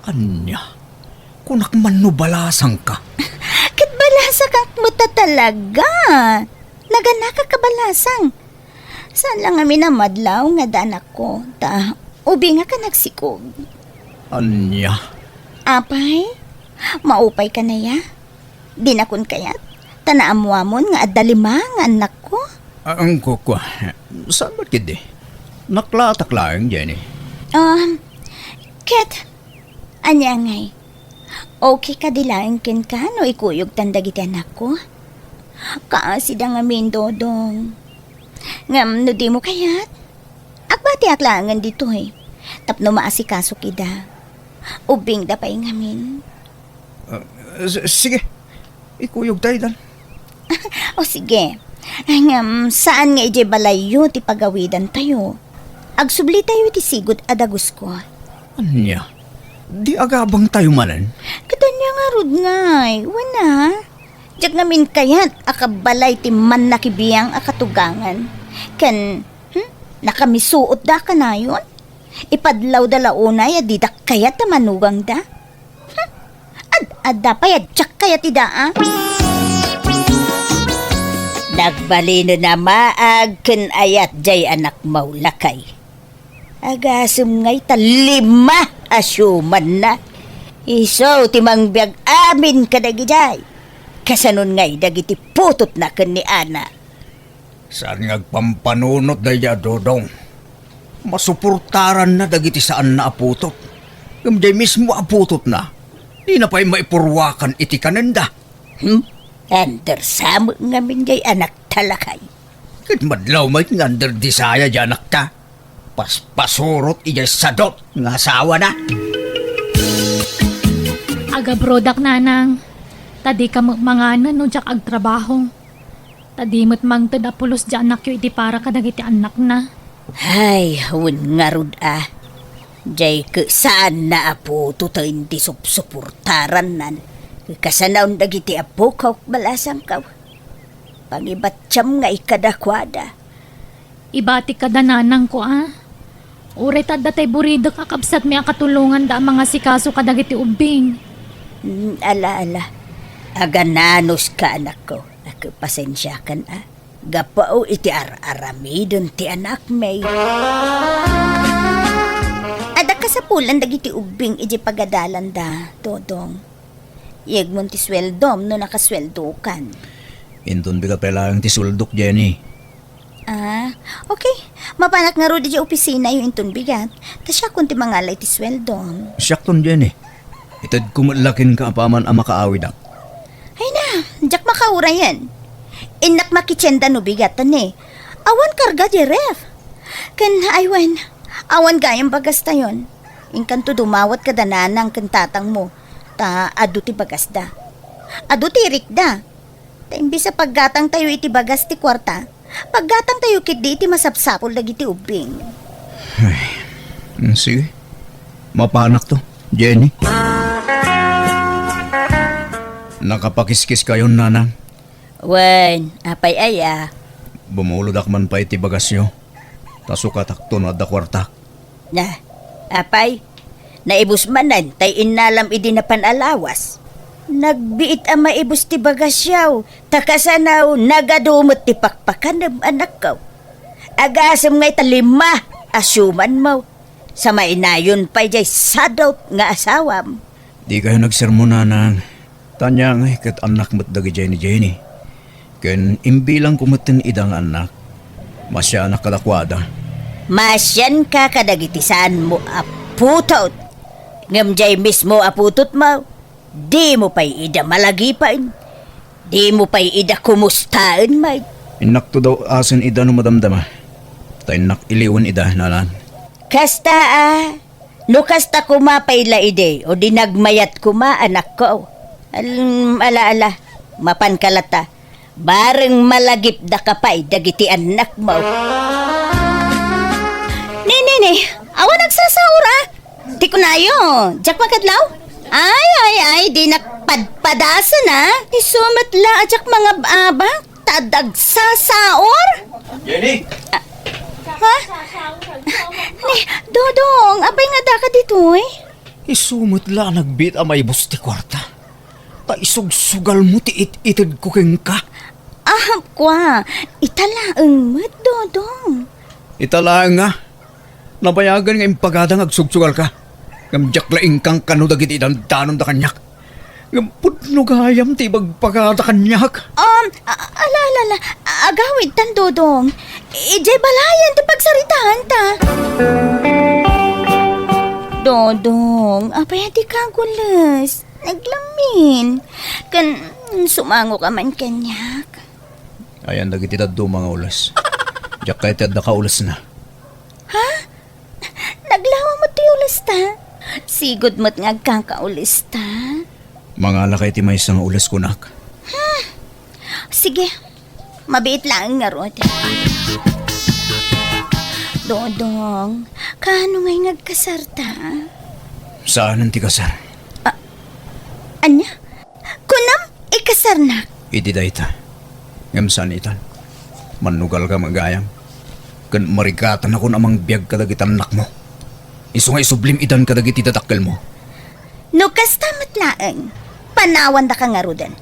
Ania? Kunak man no balasangka. Ket balasakak met a talaga. Naganakak a balasang. Saan la ngamin a madlaw nga adda anakko, ta ubingak a nagsikog. Ania? Apay, maupay ka aya? Dinakon kayat, ta naammoamon nga adda lima nga annakko. Ah, ang kukua. Saan met ketdi? Naklatak laeng, Jenny. Um, ket, ania ngay? Okay kadi laeng kenka no ikuyogtan dagiti anakko? Kaasida ngamin, Dodong. Ngem no dimo kayat, agbatiak laengen ditoy tapno maasikasok ida. Ubingda pay ngamin. Ah, s-, sige. Ikuyogta idan. O sige. Ngem saan nga idiay balayyo ti pagawidantayo? Agsublitayo iti sigud a dagusko. Ania? Di agabangtayo manen? Ket ania ngarud ngay? Wen a? Diak ngamin kayat a kabalay ti mannakibiang a katugangan. Ken, hmm, nakamisuotda kanayon? Ipadlawda la unay a didak kayat a manugangda? Hmm, ad-adda pay a diak kayat ida a? Nagbalinen a maag ken ayat jay anakmo, lakay. Agasem ngay ta lima a siumanna. Isu ti mangbiag amin kadagijay. Kasanon ngay dagiti putotna ken ni Ana? Saan nga agpampanunot daydiay a Dodong? Masuportaranna dagiti saanna a putot. Ngem jay mismo a putotna, dina pay maipurwakan iti kanenda. Hmm? Under sa met ngamin jay anakta, lakay. Ket madlaw met nga under desire jay anakta. Paspasurot idiay sadot nga asawana. Agabrodak, nanang. Ta dika met manganen no diak agtrabaho. Ta di met mangted a pulos ti anakyo iti para kadagiti annakna. Ay, wen ngarud a. Jay ket saanna a putoten ti supsuportarannan. Kasanaon dagiti apok, balasangko. Pangibattiam ngay kadakuada. Ibatik kada nanangko a. Uray ta adda tay buridek a kabsatmi a katulonganda a mangasikaso kadagiti ubbing. Mm, ala, ala. Agananuska, anakko. Ket pasensiakan a. Gapu iti ar-aramiden ti anakmi. Adda kasapulan dagiti ubbing iti pagadalanda, Dodong. Yegmon ti sueldom no nakasueldokan. Inton bigat pay laeng ti sueldok, Jenny. Ah, okay. Mapanak ngarud iti opisinayo inton bigat. Ta siakon ti mangala iti sueldom. Siakton, Jenny. Itedko met la kenka apaman a makaawidak. Ay na, diak makaurayen. Innak makitienda no bigat, ta ne. Awan karga di ref. Ken, ay wen, awan gayam bagastayon. Inkanto dumawat kada nanang ken tatangmo, ta adu ti bagasda. Adu ti irikda. Ta imbes a paggatangtayo iti bagas ti kuarta, paggatangtayo ketdi iti masapsapul dagiti ubbing. Ay, mm, sige. Mapanakto, Jenny. Nakapakiskiskayon, nanang? Wen, apay aya? Bumulodak man pay ti bagasyo. Ta sukatakto no adda kuartak. Na, apay, naibus manen tay innalam idi napan a lawas. Nagbiit a maibus ti bagasyaw, ta kasano nagadu met ti pakpakanem, anakko. Agasem ngay ta lima a siumanmo. Sa mainayon pay jay sadot nga asawam. Dikayo nagsermon, nanang. Ta ania ngay ket annak met dagijay ni Jenny. Ken imbilangko metten ida nga annak. Masianak kadakuada. Masianka kadagiti saanmo a putot. Ngem jay mismo a putotmo, dimo pay ida malagipen. Dimo pay ida kumustaen met. Innakto daw asen ida no madamdama. Ta innak iliwen ida, nanang. Kasta a, no kasta koma pay la idi, o di nagmayat koma, anakko. Al-, ala, ala, mapanka latta. Bareng malagipdaka pay dagiti annakmo. Ni, ni, ni, awan agsasao ra. Ti kunayo, diak makadlaw? Ay, ay, ay, dinak padpadasen, a. Isu met la a diak mangab-abak, ta dagsasaor. Jenny! Ha? Ni, Dodong, apay nga adda ka ditoy? Isu met la a nagbiit a maibus ti kuarta. Ta isugsugalmo ti it-itedko kenka. Ah, kua, ita laeng met, Dodong. Ita laeng nga. Nabayagen nga impagada nga agsugsugalka. Ngem diak la inkankano dagiti dandanonda kaniak. Ngem pudno gayam ti ibagbaga kaniak. Um, a-, ala, ala, ala. Agawidtan, Dodong. Idiay balayen ti pagsaritaanta. Dodong, apay a dika agules? Naglamin. Ken sumangoka man kaniak. Ayan dagiti dadduma nga ules. Diak kayat ti addaka ulesna. Ha? Naglawa met ti ulesta? Sigud met nga agkakaulesta. Mangalakay ti maysa nga ules kunak. Hmm. Sige. Mabiit laeng ngarud. Dodong, kaano ngay nga agkasarta? Saanen ti kasar? A-, ania? Kunam, ikasarnak? Idi dayta. Ngem saan itan. Mannugalka met gayam. Ken marigatanakon a mangbiag kadagiti annakmo. Isu nga isublim idan kadagiti dadakkelmo. No kasta met laeng, panawandaka ngaruden.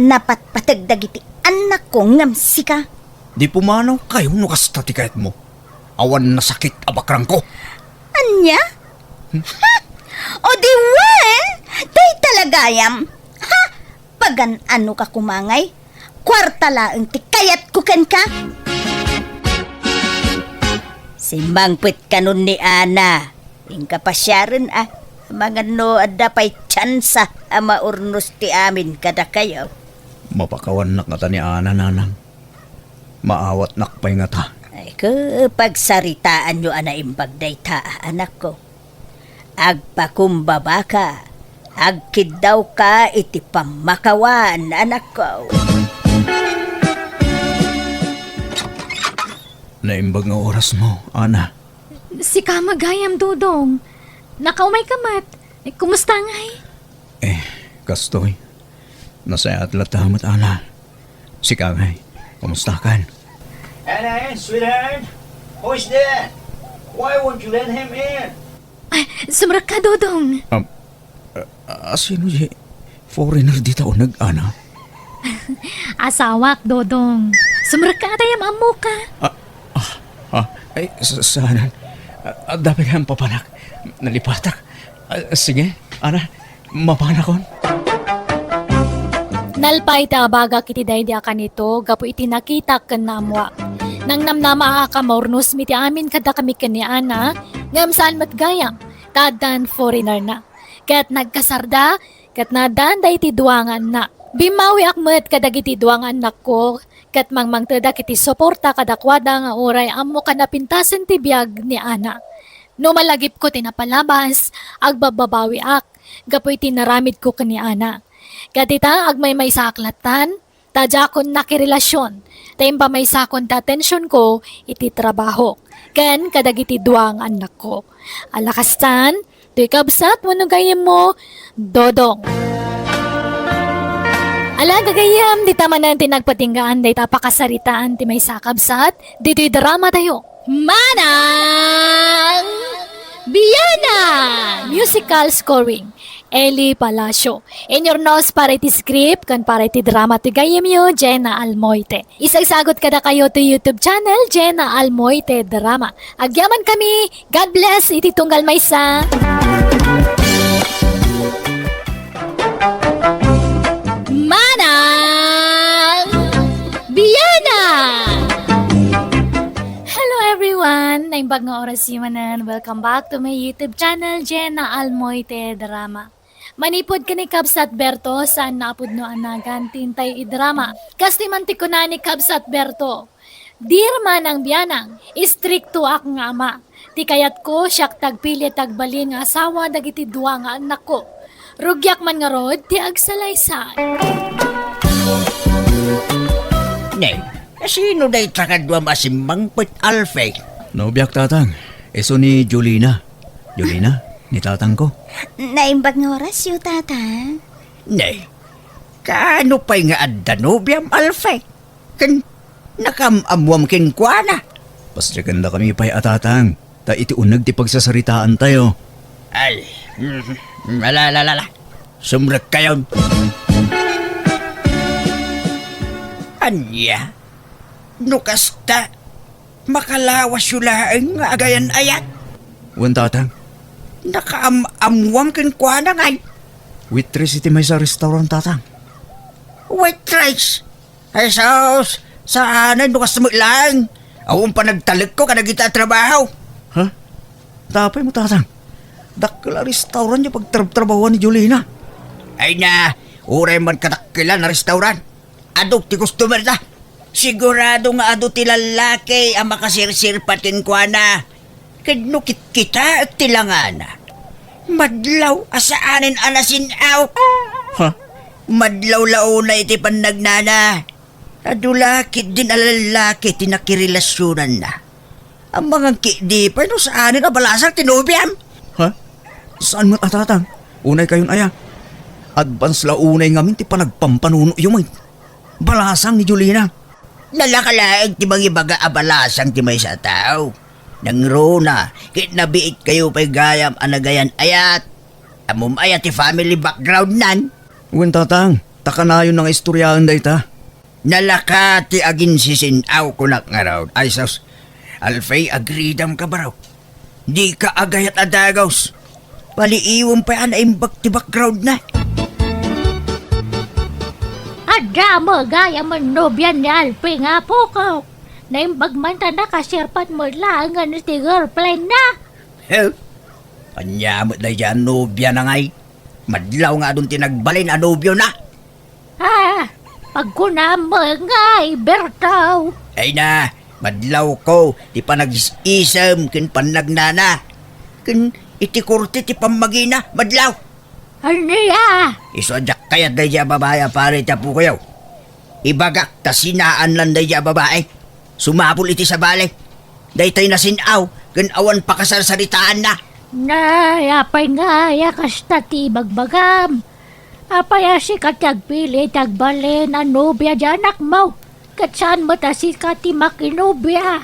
Napatpateg dagiti annakko ngem sika. Di pumanawkayo no kasta ti kayatmo. Awan nasakit a bakrangko. Ania? Hmm? Ha! O di wen, dayta la gayam. Ha! Pagan-anoka koma ngay? Kuarta laeng ti kayatko kenka. Simmangpet kanon ni Ana. Inka pasiaren a. Amangan no adda pay tsansa a maurnos ti amin kadakayo. Mapakawannak ngata ni Ana, nanang. Maawatnak pay ngata. Ay, ke, pagsaritaanyo a naimbag dayta a anakko. Agpakumbabaka, agkiddawka iti pammakawan, anakko. Naimbag nga orasmo, Ana. Sika met gayam, Dodong. Nakaumayka met. Kumusta ngay? Eh, kastoy. Nasayaat latta met, Ana. Sika ngay, kumustakan? Ana, sweetheart, who is there? Why won't you let him in? Ay, sumrekka, Dodong. Um, a, a, sino di foreigner dita uneg, Ana? Asawak, Dodong. Sumrekka, atayam ammoka. Ah, ah, ah, ay, sa-, saanan? Ah, ah, dapat kayang papanak. Nalipatak. Ah, sige, Ana, mapanakon. Nalpay ti abagak iti daydi a kanito gapu iti nakitak ken naammoak. Nangnamnamaak a maurnosmi ti amin kaddakami ken ni Ana, ngem saan met gayam, ta addan foreigner na. Ket nagkasarda, ket naaddaanda iti dua nga annak. Bimmawiak met kadagiti dua nga annakko, ket mangmangtedak iti suporta kadakuada nga uray ammok a napintasen ti biag ni Ana. No malagipko ti napalabas, agbabbabawiak gapu iti naramidko ken ni Ana. Ket ita, agmaymaysaak lattan, ta diakon nakirelasion, ta impamaysakon ti atensionko iti trabaho ken kadagiti dua nga annakko. Ala kastan, toy kabsat wenno gayyemmo, Dodong. Ala, gagayyem, dita manen ti nagpatinggaan dayta a pakasaritaan ti maysa a kabsat ditoy dramatayo. Manang Bianang! Musical scoring, Eli Palacio. Inyurnos para iti script ken para iti drama ti gayyemyo, Jenna Almoite. Isagsagut kadakayo ti YouTube channel, Jenna Almoite Drama. Agyamankami, God bless iti tunggal maysa. Manang Bianang! Hello everyone! Naimbag nga oras manen. Welcome back to my YouTube channel, Jenna Almoite Drama. Manipud ken ni Kabsat Berto, saan a pudno a nagan ti intay idrama. Kas ti man ti kuna ni Kabsat Berto, "Dear Manang Bianang, istriktoak nga ama. Ti kayatko, siak ti agpili ti agbalin nga asawa dagiti dua nga annakko. Rugiak man ngarud ti agsalaysay." Ne, sino dayta kadua a simmangpet, Alfie? Nobiak, Tatang. Isu ni Jolina. Jolina? Ni tatangko. Naimbag nga orasyo, tatang. Ne, kaano pay nga adda nobiam, Alfie? Ken nakaam-ammoam kenkuana? Pasdiakendakami pay a tatang, ta iti uneg ti pagsasaritaantayo. Ay, mm, ala, ala, ala, ala. Sumrekkayon. Ania? No kasta, makalawasyo laeng nga agayan-ayat. Wen, tatang. Nakaam-ammoam kenkuana ngay. Waitress iti maysa a restaurant, tatang. Waitress? Jesus, saanen no kasta met laeng. Awan panagtalekko kadagita a trabaho. Ha? Apay mo, tatang? Dakkel a restaurant ti pagtrabtrabahoan ni Jolina. Ay na, uray man kadakkelan a restaurant. Adu ti customer da. Sigurado nga adu ti lallaki a makasirsirpat kenkuana. Ket no kitkitaek ti langana, madlaw a saanen a nasin-aw. Ha? Madlaw la unay iti pannagnana. Adu la ketdin a lallaki ti nakirelasionanna. Amangan ketdi pay no saanen a balasang ti nobiam. Ha? Saan met a tatang? Unay kayon aya. Advance la unay ngamin ti panagpampanunoyo met. Balasang ni Jolina. Nalaka laeng ti mangibaga a balasang ti maysa a tao. Nangruna, ket nabiit kayo pay gayam a nagayan-ayat. Ammom aya ti family background nan? Wen, tatang, ta kanayon nga istoryaen dayta. Nalaka ti aginsisin-aw kunak ngarud. Ay sus, Alfie, agridam ka, baro. Dika agayat a dagus. Paliiwem pay a naimbag ti background na. Adda met gayam a nobian ni Alfie nga apok. Naimbag man ta nakasirpat met laengen iti girlfriend na. He? Ania met daydiay a nobiana ngay? Madlaw nga adun ti nagbalin a nobio na. Ah, pagkunam met ngay, Berto. Ay na, madlawko ti panagis-isem ken pannagnana. Ken iti korte ti pammagina, madlaw. Ania? Isu a diak kayat daydiay a babai a pare ti apokoyo. Ibagak ta sinaan lan daydiay a babai. Sumapul iti sabali. Daytoy nasin-aw ken awan pakasarsaritaanna. Nay, apay ngay a kasta ti ibagbagam? Apay a sika ti agpili ti agbalin a nobia ti anakmo, ket saan met a sika ti makinobia?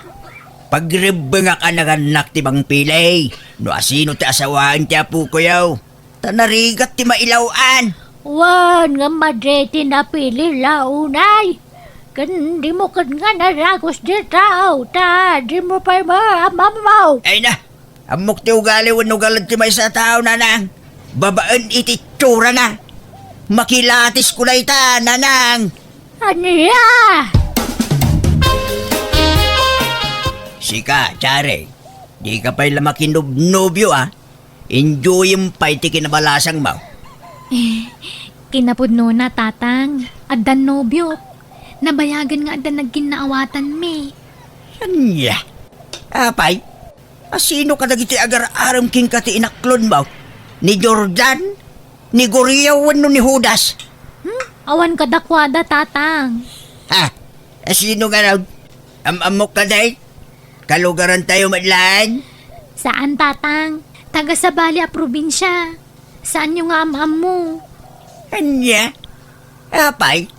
Pagrebbengak a nagannak ti mangpili no asino ti asawaen ti apokoyo. Ta narigat ti mailaw-an. Wen, ngem madi ti napili la unay. Ken dimo ket nga naragus dita, ta dimo pay maammo. Ay na, ammok ti ugali wenno galad ti maysa a tao, nanang. Babaen iti itsurana. Makilatis ko dayta, nanang. Ania? Sika, Chare, dika pay la makinobnobio, a? Enjoyem pay ti kinabalasangmo. Eh, kinapudnona, Tatang. Addan nobiok. Nabayagen nga adda nagkinnaawatanmi. Ania? Apay? Asino kadagiti agar-arem kenka ti inaklonmo? Ni Jordan? Ni Guriaw wenno ni Judas? Hmm? Awan kadakuada, Tatang. Ha? Asino ngarud? Am-ammok kadi? Kalugarantayo met laeng? Saan, Tatang. Taga-Sabali a probinsia. Saanyo nga am-ammo? Ania? Apay?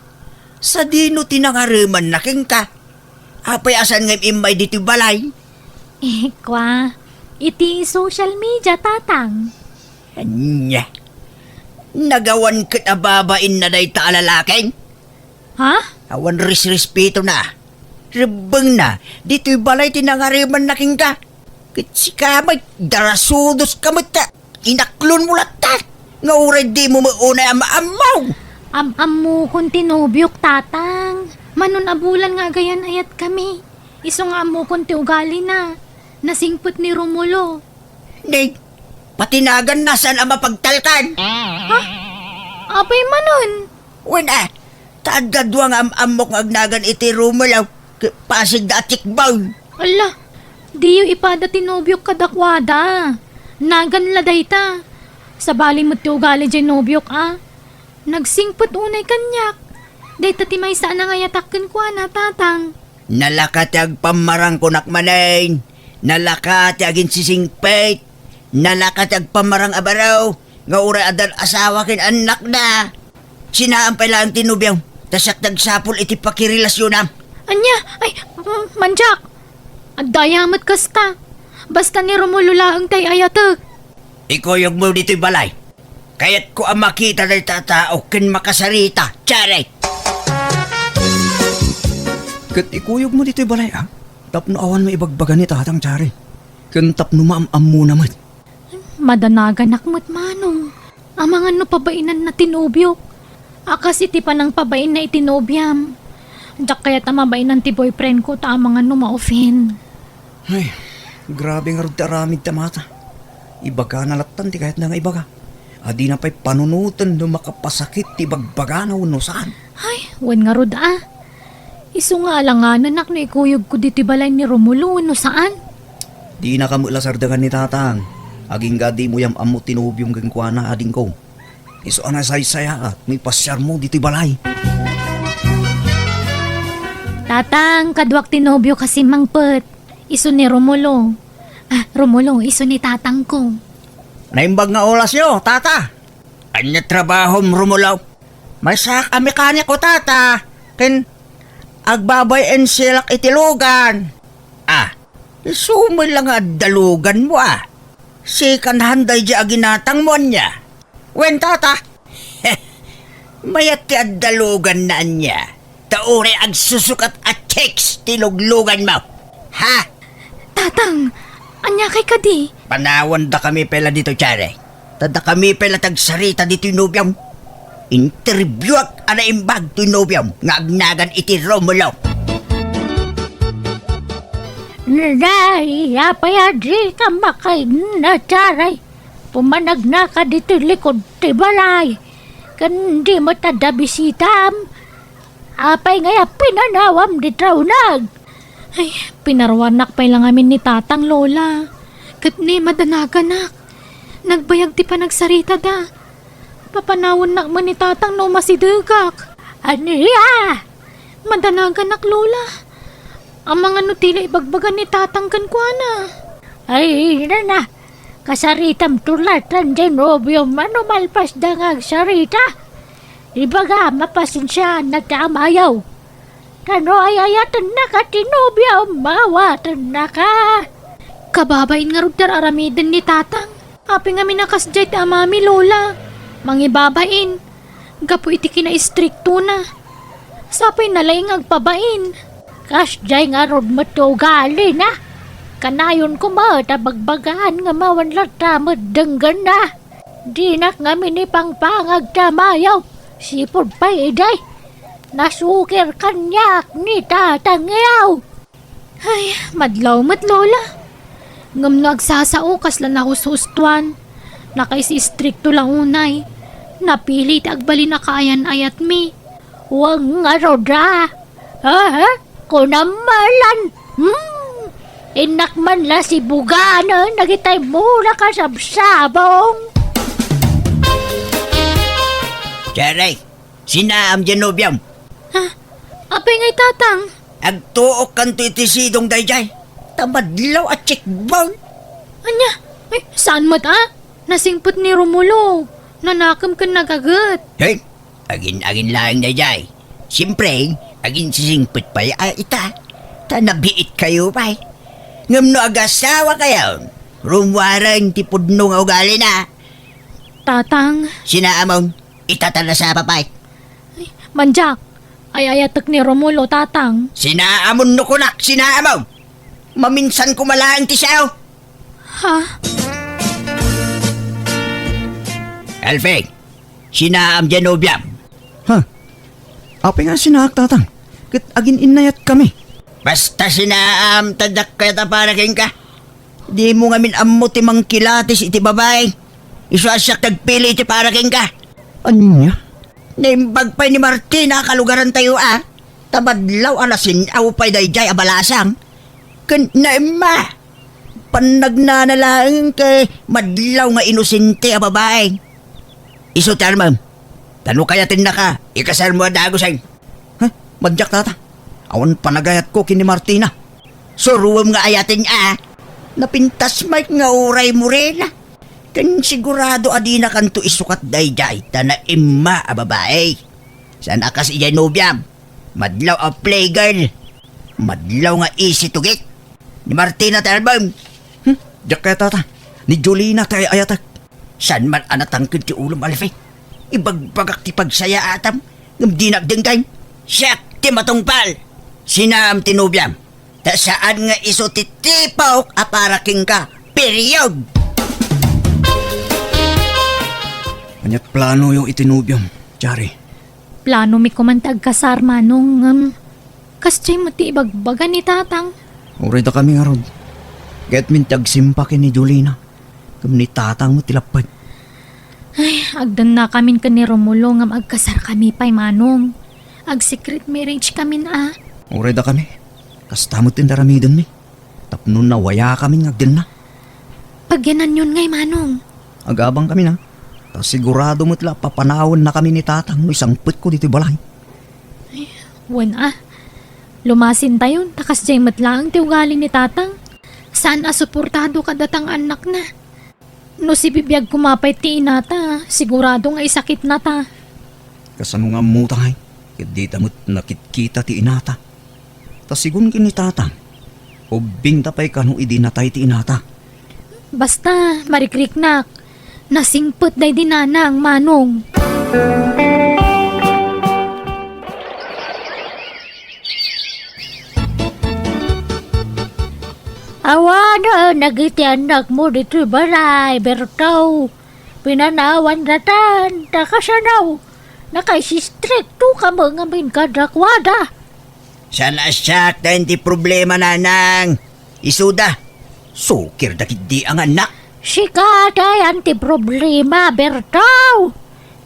Sadino ti nangaremanna kenka? Apay a saan nga immay ditoy balay? Eh, kwa, iti social media, Tatang. Ania? Nagawan ket a babainna dayta a lalaki? Ha? Awan resrespetona. Rebbengna, ditoy balay ti nangaremanna kenka. Ket sika met, darasudoska met ta inaklonmo latta. Nga uray dimo met unay am-ammo. Am-ammokon ti nobiok, Tatang. Manon a bulan nga agayan-ayatkami. Isu nga ammokon ti ugalina. Nasingpet ni Romulo. Ni, pati naganna saan a mapagtalkan. Ha? Apay manon? Wen a, ta adda dua nga am-ammok nga agnagan iti Romulo, ket pasigda a tikbaw. Ala, diyo ipada ti nobiok kadakuada. Nagan la dayta. Sabali met ti ugali diay nobiok a. Nagsingpet unay kaniak. Dayta ti maysa a nangayatak kenkuana, Tatang. Nalaka ti agpammarang kunak manen. Nalaka ti aginsisingpet. Nalaka ti agpamarang a baro nga uray addan asawa ken annakna. Sinaam pay laeng ti nobiom, ta siak ti agsapul iti pakirelasionam. Ania? Ay, mm, Mandiak. Adda aya met kasta. Basta ni Romulo laeng ti ay-ayatek. Ikuyogmo ditoy balay. Kayatko a makita dayta a tao ken makasarita, Charing. Ket ikuyogmo ditoy balay, a? Tapno awanmo ibagbaga ni Tatang, Charing. Ken tapno maam-ammona met. Madanaganak met, Manong. Amangan no pabainanna ti nobiok. A kas iti panangpabainna iti nobiam. Diak kayat a mabainan ti boyfriend ko ta amangan no ma-offend. Ay, grabe ngarud ti aramid ti amata. Ibagana lattan ti kayatna nga ibaga. A dina pay panunoten no makapasakit ti ibagbagana wenno saan. Ay, wen ngarud a. Isu nga alanganak no ikuyogko ditoy balay ni Romulo wenno saan. Dinaka met la sardengan ni Tatang. Agingga dimo yam-ammo ti nobiom kenkuana, adingko. Isu a nasaysayaat no ipasiarmo ditoy balay. Tatang, kaduak ti nobiok a simmangpet. Isu ni Romulo. Ah, Romulo, isu ni tatangko. Naimbag nga olasyo, tata. Ania trabahom, Romulo? Maysaak a mekaniko, tata. Ken agbabay-en siak iti lugan. Ah, isu met la nga adda luganmo, a. Second hand daydiay a ginatangmo, ania? Wen, tata. Mayat ti adda luganna, ania? Ta uray agsusukat a chicks ti lugluganmo. Ha? Tatang, ania kay kadi? Panawandakami pay la ditoy, Charing. Ta dakami pay la ti agsarita ditoy nobiom. Interbiuak a naimbag toy nobiom nga agnagan iti Romulo. Nay, apay a dika makainna, Charing? Pumanagnaka ditoy likud ti balay. Ken di met adda bisitam. Apay ngay a pinanawam ditoy uneg? Ay, pinaruarnak pay la ngamin ni Tatang, Lola. Ket ni, madanaganak. Nagbayag ti panagsaritada. Papanawannak met ni Tatang no umasidegak. Ania? Madanaganak, Lola. Amangan no ti la ibagbaga ni Tatang kenkuana. Ay, nana. Kasaritam tulatan ti nobiom a no malpasda nga agsarita. Ibagam a pasensiaanna ti amayo. Ta no ay-ayatennaka ti nobiom, maawatennaka. Kababain ngarud ti ar-aramiden ni Tatang. Apay ngamin a kasdiay ti amami, Lola? Mangibabain. Gapu iti kinaistriktona. Sapay na laeng nga agpabain. Kasdiay ngarud met ti ugalina. Kanayon koma ta bagbagaan nga awan latta met denggenna. Dinak ngamin ipangpangag ti amayo. Sipud pay idi, nasukir kaniak ni tatangyo. Ay, madlaw met, Lola. Ngem no agsasao, kasla nahushustuan. Nakaisistrikto la unay. Napili ti agbalin a kaayan-ayatmi. Wen ngarud a. Aha? Kunam malan. Hmm. Innak man la sibuganen dagitay mula kasabsabong. Charing, sinaam diay nobiom. Ha? Apay ngay, Tatang? Agtuokkanto iti sidong daydiay. Ta madlaw a cheekbone. Ania? Ay, saan met a? Nasingpet ni Romulo. Nanakem ken nagaget. Hey, agin-agin laeng daydiay. Siempre, aginsisingpet pay a ita. Ta nabiitkayo pay. Ngem no agasawakayon, rummuaren ti pudno nga ugalina. Tatang. Sinaamon, ita ta nasapa pay. Ay, Mandiak, ay-ayatek ni Romulo, Tatang. Sinaamon no kunak, sinaamon! Maminsan koma laeng ti sao. Ha? Elfie, sinaam diay nobiam. Ha? Apay nga sinaak, Tatang? Ket agin-innayatkami. Basta sinaam, ta diak kayat a para kenka. Dimo ngamin ammo ti mangkilatis iti babai. Isu a siak ti agpili iti para kenka. Ania? Naimbag pay ni Martina a kalugarantayo a. Ta madlaw a nasin-aw pay daydiay a balasang. Ken naimma. Pannagnana laeng ket madlaw nga inosente a babai. Isu ti armem. Ta no kayatennaka, ikasarmo a dagusen. Ha? Madiak, Tata. Awan panagayatko ken ni Martina. Suroem nga ayaten a. Napintas met nga uray morena. Ken sigurado a dinakanto isukat daydiay ta naimma a babai. Saan a kas idiay nobiam, madlaw a playgirl, madlaw nga isi tugit. Ni Martina ti album. Hmm? Diak kayat, tata. Ni Jolina ti ay-ayatek. Saan man a natangked ti ulom, Alfie? Ibagbagak ti pagsayaatam, ngem dinak denggen. Siak ti matungpal. Sinaam ti nobiam. Ta saan nga isu ti tipok a para kenka. Period! Aniat planoyo iti nobiom, Jari? Planomi koman ti agkasar, Manong, ngem kasdiay met ti ibagbaga ni Tatang. Uray dakami ngarud. Kayatmin ti agsimpa ken ni Jolina. Ngem ni Tatang met ti lapped. Ay, agdennakamin ken ni Romulo ngem agkasarkami pay, Manong. Ag-secret marriage kamin a. Uray dakami. Kasta met ti aramidenmi. Tapno nawayakamin nga agdenna. Pagyananyon ngay, Manong. Agabangkamin a. Ta sigurado met la a papanawennakami ni Tatang no isangpetko ditoy balay. Wen a. Lumasintayon, ta kasdiay met laeng ti ugali ni Tatang. Saan a suportado kadata nga annakna. No sibibiag koma pay ti inata, sigurado nga isakitnata. Kasano nga ammota, ay? Ket dita met nakitkita ti inata. Ta sigun ken ni Tatang, ubbingta pay kano idi natay ti inata. Basta, marikriknak. Nasingpet daydi nanang, Manong. Awanen dagiti annakmo ditoy balay, Berto. Pinanawan datan, ta kasano? Nakaistrikto ka met ngamin kadakuada. Saan a siak ti problema, nanang. Isuda, sukirda ketdi a nga annak. Sika ti ayan ti problema, Berto.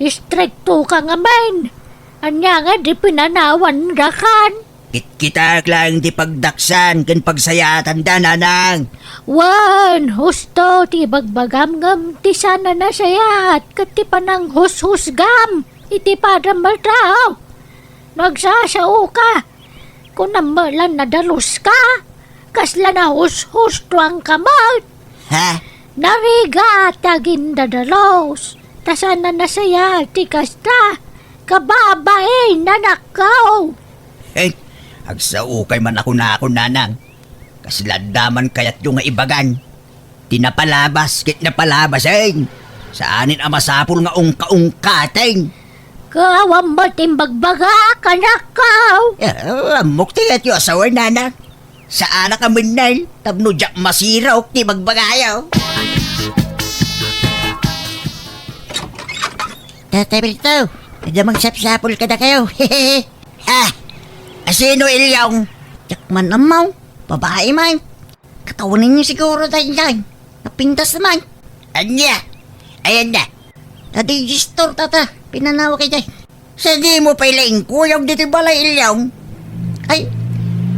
Istrikto ka ngamin. Ania nga di pinanawan dakan? Kitkitak laeng ti pagdaksan ken pagsayaatanda, nanang. Wen, husto ti ibagbagam ngem ti saan a nasayaat ket ti pananghushusgam iti padam a tao. No agsasaoka, kunam met la nadaluska, kasla nahushustoanka met. Ha? Narigat ti agindadalus, ta saan a nasayaat ti kasta, kababain, anakko. Hey, agsaokay man a kunakon, nanang. Kasla adda man kayatyo nga ibagan. Ti napalabas ket napalabasen. Saanen a masapul nga ungka-ungkaten. Ket awan met ti imbagbagak, anakko. Eh, ammok ti kayatyo a sawen, nanang. Saanak a mennen tapno diak masirok ti ibagbagayo. Tata Berto, adda mangsapsapul kadakayo. Ha? Asino, Ilyong? Diak man ammo. Babai man. Katawanenyo siguro daydiay. Napintas man. Ania? Ayan na. Adi, Jistor, tata. Pinanawag ka dyan. Sa di mo pay la inkuyog ditoy balay, Ilyong? Ay,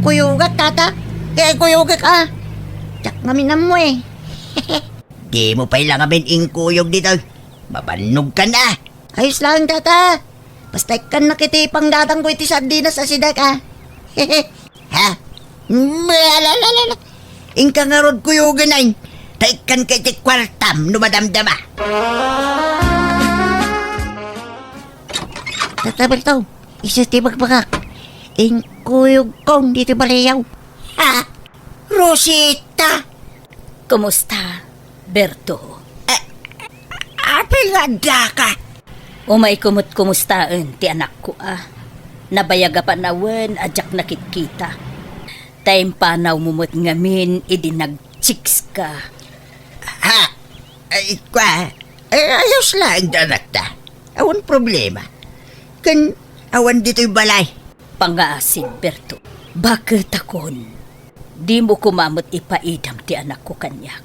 kuyogak, tata. Kaya kuyogak, ah. Diak ngamin ammo, eh. Di mo pay la ngamin inkuyog ditoy. Mabannog ka na. Ayos lang, tata. Basta ikkan na kiti panggatangko iti sardinas a sidek, ah. Ha? Malalala. Inka ngarud kuyogen ay. Ta ikkan ka iti kuartam no madamdama. Tata Berto, isu ti bagbagak. Inkuyogkon ditoy baliyaw. Ha? Rosita? Kumusta, Berto? A-, apay nga addaka? Umayko met kumustaen ti anakko a. Nabayag a panawen a diak nakitkita. Ta impanawmo met ngamin idi nag-chicks ka. Ha? Ay, kua, ay, ayos laeng ti anakta. Awan problema. Ken awan ditoy balay. Pangngaasim, Berto. Baketakon, dimo koma met ipaidam ti anakko kaniak.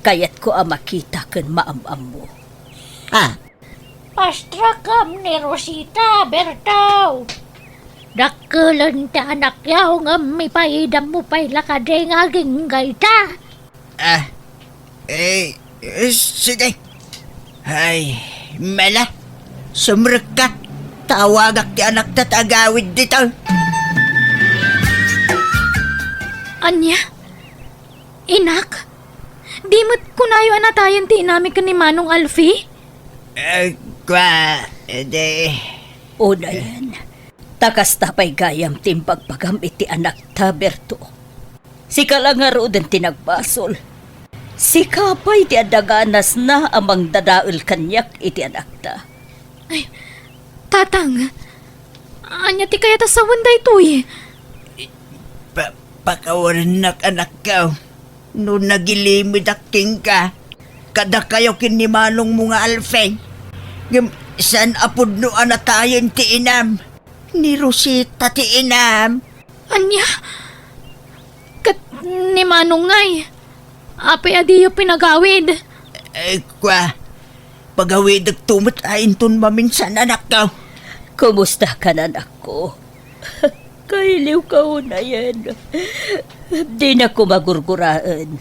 Kayatko a makita ken maam-ammo. Ha? Pastrakam ni Rosita, Berto. Dakkelen ti anakyo ngem ipaidammo pay la kadi nga agingga ita. Ah, eh, eh, sige. Ay, mala, sumrekka. Tawagak ti anakta ta agawid dita. Ania? Inak? Di met kunayo a natayen ti inami ken ni Manong Alfie? Eh, kua, edi. Unayen, ta kasta pay gayam ti imbagbagam iti anakta, Berto. Sika la ngaruden ti nagbasol. Sika pay ti adda ganasna a mangdadael kaniak iti anakta. Ay, Tatang, ania ti kayat a sawen daytoy? Pa-, pakawanennak, anakko, no nagilimedak kenka, kadakayo ken ni manongmo nga Alfie. Ngem saan a pudno a natayen ti inam. Ni Rosita ti inam. Ania? Ket ni Manong ngay, apay a diyo pinagawid? Eh, kua, pagawidekto met a inton maminsan, anakko. Kumusta ka, anakko? Kailiwka unayen. Dinak koma gurguraen.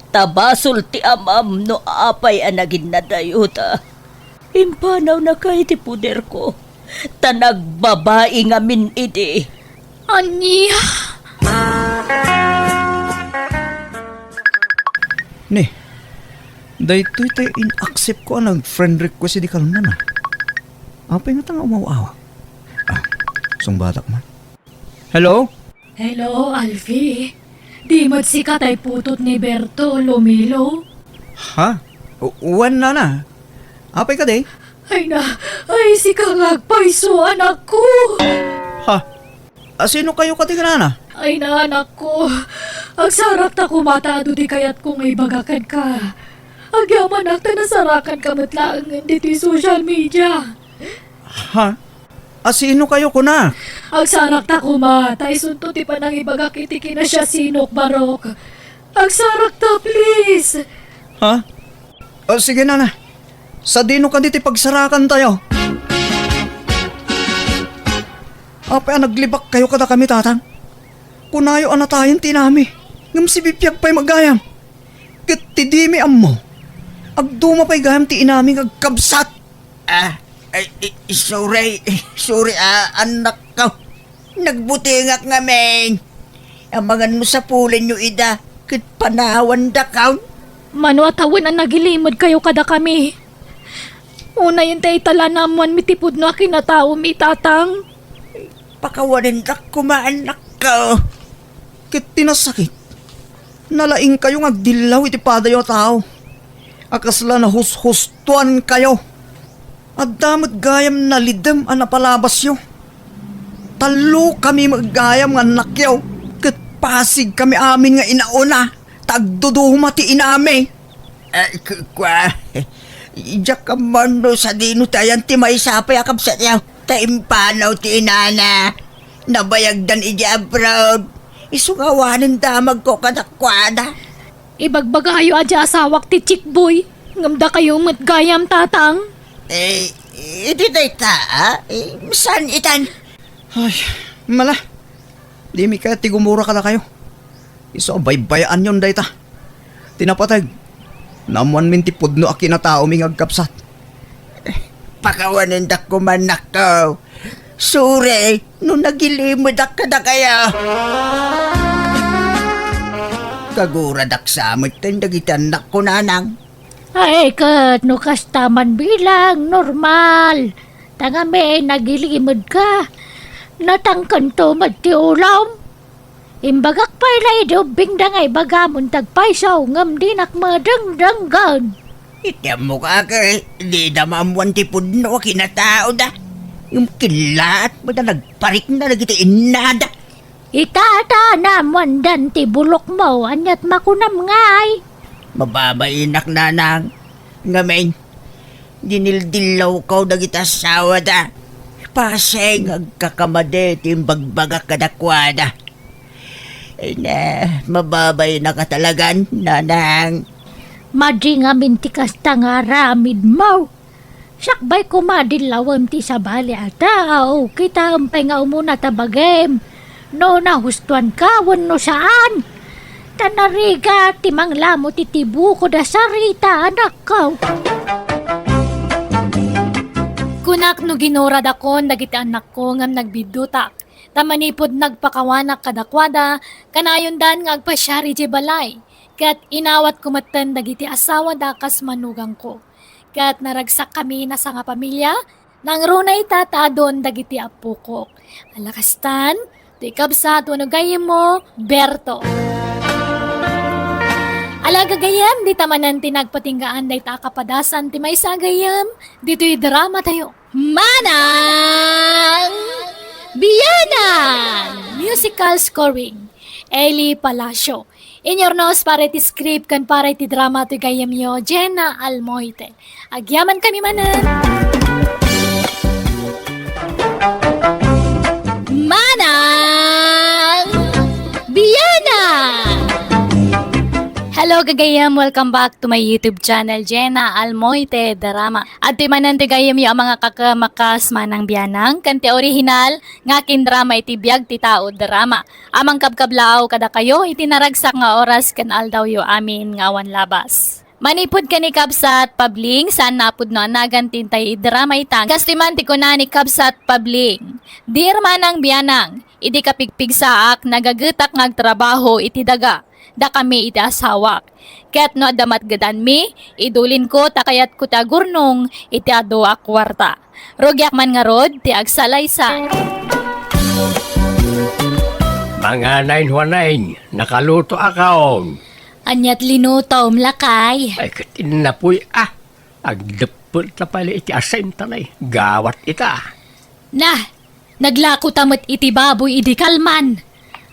Ta basol ti amam no apay a naginnadayota. Impanawnaka iti poderko, ta nagbabai ngamin idi. Ania? Ni, daytoy tay in-accept ko a nag-friend request idi kalman, a. Apay ngata nga umaw-awag? Ah, sungbatak man. Hello? Hello, Alfie. Di met sika tay putot ni Berto, Lumilo? Ha? U-, wen, nana. Apay kadi? Ay na, ay sika nga agpayso, anakko. Ha? A, sino kayo kadi, nana? Ay na, anakko. Agsarakta koma ta adu ti kayatko nga ibaga kenka. Agyamanak ta nasarakanka met laengen ditoy social media. Ha? A, sino kayo kuna? Agsarakta koma, ta isunto ti panangibagak iti kinasiasinok, Barok. Agsarakta, please. Ha? O, sige, nana. Sadino kadi ti pagsarakantayo? Apay a naglibak kayo kadakami, tatang? Kunayo a natayen ti inami, ngem sibibiag pay met gayam. Ket ti dimi ammo, agduma pay gayam ti inami nga agkabsat. Ah, ay, i-, sorry, sorry, a, anakko. Nagbutengak ngamin. Amangan no sapulenyo ida, ket panawandakon. Mano a tawen a nagilimedkayo kadakami? Unayen ta ita la naammoanmi ti pudno a kinataomi, tatang. Pakawanendak koma, anakko. Ket ti nasakit, nalaingkayo nga agdillaw iti padayo a tao a kasla nahushustoankayo. Adda met gayam nalidem a napalabasyo. Tallokami met gayam nga annakyo, ket pasigkami amin nga inauna ta agduduma ti inami. Eh, ku-, kua, diak ammo no sadino ti ayan ti maysa pay a kabsatyo. Ta impanaw ti inana. Nabayagdan idiay abroad. Isu nga awanen damagko kadakuada. Ibagbagayo a di asawak ti chickboy, ngem dakayo met gayam, tatang. Eh, idi dayta, a? Eh, saan itan? Ay, mala. Dimi kayat ti gumura kadakayo. Isu a baybayaanyon dayta. Ti napateg, naammoanmin ti pudno a kinataomi nga agkabsat. Pakawanendak koma, anakko. Sorry no nagilimedak kadakayo. Kaguradak sa met ken dagiti annakko, nanang. Ay, ket no kasta man bilang, normal. Ta ngamin, nagilimedka. Natangkento met ti ulom. Imbagak pay la idi ubbingda nga ibagamon ti agpayso, ngem dinak madengdenggen. Iti ammok a ket, dida maammoan ti pudno a kinataoda. Ngem kellaat met a nagparikna dagiti innada. Ita ta naammoandan ti bulokmo, aniat makunam ngay? Mababainak, nanang. Ngamin, dinildillawko dagiti asawada. Pasen nga agkakamadi ti imbagbagak kadakuada. Ay na, mababainak a talagan, nanang. Madi ngamin ti kasta nga aramidmo. Sakbay koma dillawem ti sabali a tao, kitaem pay nga umuna ta bagim no nahustoanka wenno saan. Ta narigat ti manglamo ti tibukod a sarita, anakko. Kunak no ginuradakon dagiti annakko ngem nagbiddutak. Ta manipud nagpakawanak kadakuada, kanayondan nga agpasiar idiay balay, ket inawatko metten dagiti asawada kas manugangko. Ket naragsakkami a sangapamilia, nangruna ita ta adun dagiti appokok. Ala kastan, ti kabsat wenno gayyemmo, Berto. Ala gagayyem, dita manen ti nagpatinggaan dayta a kapadasan ti maysa a gayyem ditoy dramatayo. Manang Bianang! Musical scoring, Eli Palacio. Inyurnos para iti script ken para iti drama ti gayyemyo, Jenna Almoite. Agyamankami manen. Manang Bianang! Hello, gagayyem. Welcome back to my YouTube channel, Jenna Almoite Drama. Adtoy manen ti gayyemyo a mga kakamakas, Manang Bianang, ken ti orihinal nga kindrama iti biag ti tao drama a mangkabkablaaw kadakayo iti naragsak nga oras ken aldawyo amin nga awan labas. Manipud ken ni kabsat Pabling, saan a pudno a nagan ti intay idrama ita. Kastoy man ti kuna ni kabsat Pabling, Dear Manang Bianang, idi kapigpigsaak, nagagetak nga agtrabaho iti daga. Dakami iti asawak. Ket no adda matgedanmi, idulinko ta kayatko ti agurnong iti adu a kuarta. Rugiak man ngarud ti agsalaysa. Manganay, Juanay, nakalutoakon. Aniat linutom, lakay? Ay, ket innapuy, ah. Agdeppel ta pay iti asin ta nay. Gawat ita. Nah, naglako ta met iti baboy idi kalman.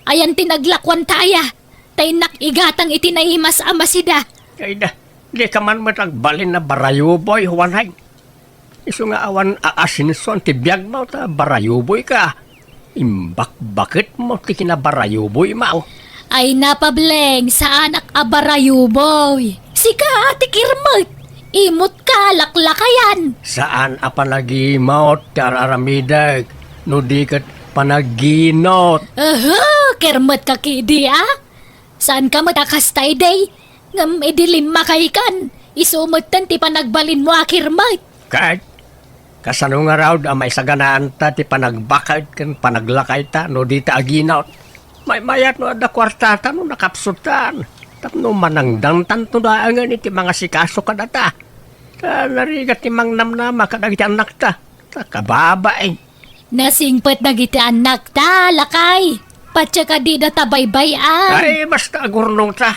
Ayan ti naglakuan ta aya, ta innak igatang iti naimas a masida. Ay da, di ka man met agbalin a barayuboy, Juanay. Isu nga awan aasinsuan ti biagmo ta barayuboyka. Imbakbaketmo ti kinabarayuboymo. Ay na, Pableng, saanak a barayuboy. Sika ti kirmet. Imutka, laklakayan. Saan a panagimot ti ar-aramidek, no di ket panaginot. Aha, kirmetka kidi, a? Saanka met a kasta idi? Ngem idi limmakaykan, isu metten ti panagbalinmo a kirmet. Ket, kasano ngarud a maisaganaanta ti panagbaked ken panaglakayta no dita aginot? Maymayat no adda kuartata no nakapsutan, tapno manangdangtanto laengen iti mangasikaso kadata. Ta narigat ti mangnamnama kadagiti annakta, ta kababain. Nasingpet dagiti annakta, lakay. Patse kadida ta baybay-an. Ay, basta agurnongta.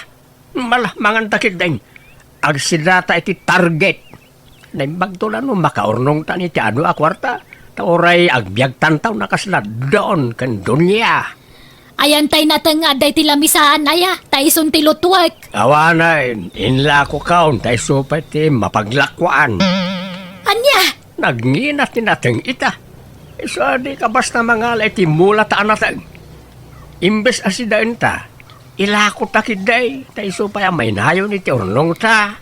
Mala, manganta ketdin. Agsidata iti target. Naimbagto la no makaurnongtan iti adu a kuarta. Ta uray agbiagtanto no kasla don ken donia. Ayantay nateng nga adda iti lamisaan aya, ta isun ti lutwek. Awanen, inlakokon, ta isu pay ti mapaglakuan. Ania? Nagngina ti nateng ita. Isu a di ka basta mangala iti mulata a nateng. Imbes a sidaenta, ilakota ketdi, ta isu pay a mainayon iti urnongta.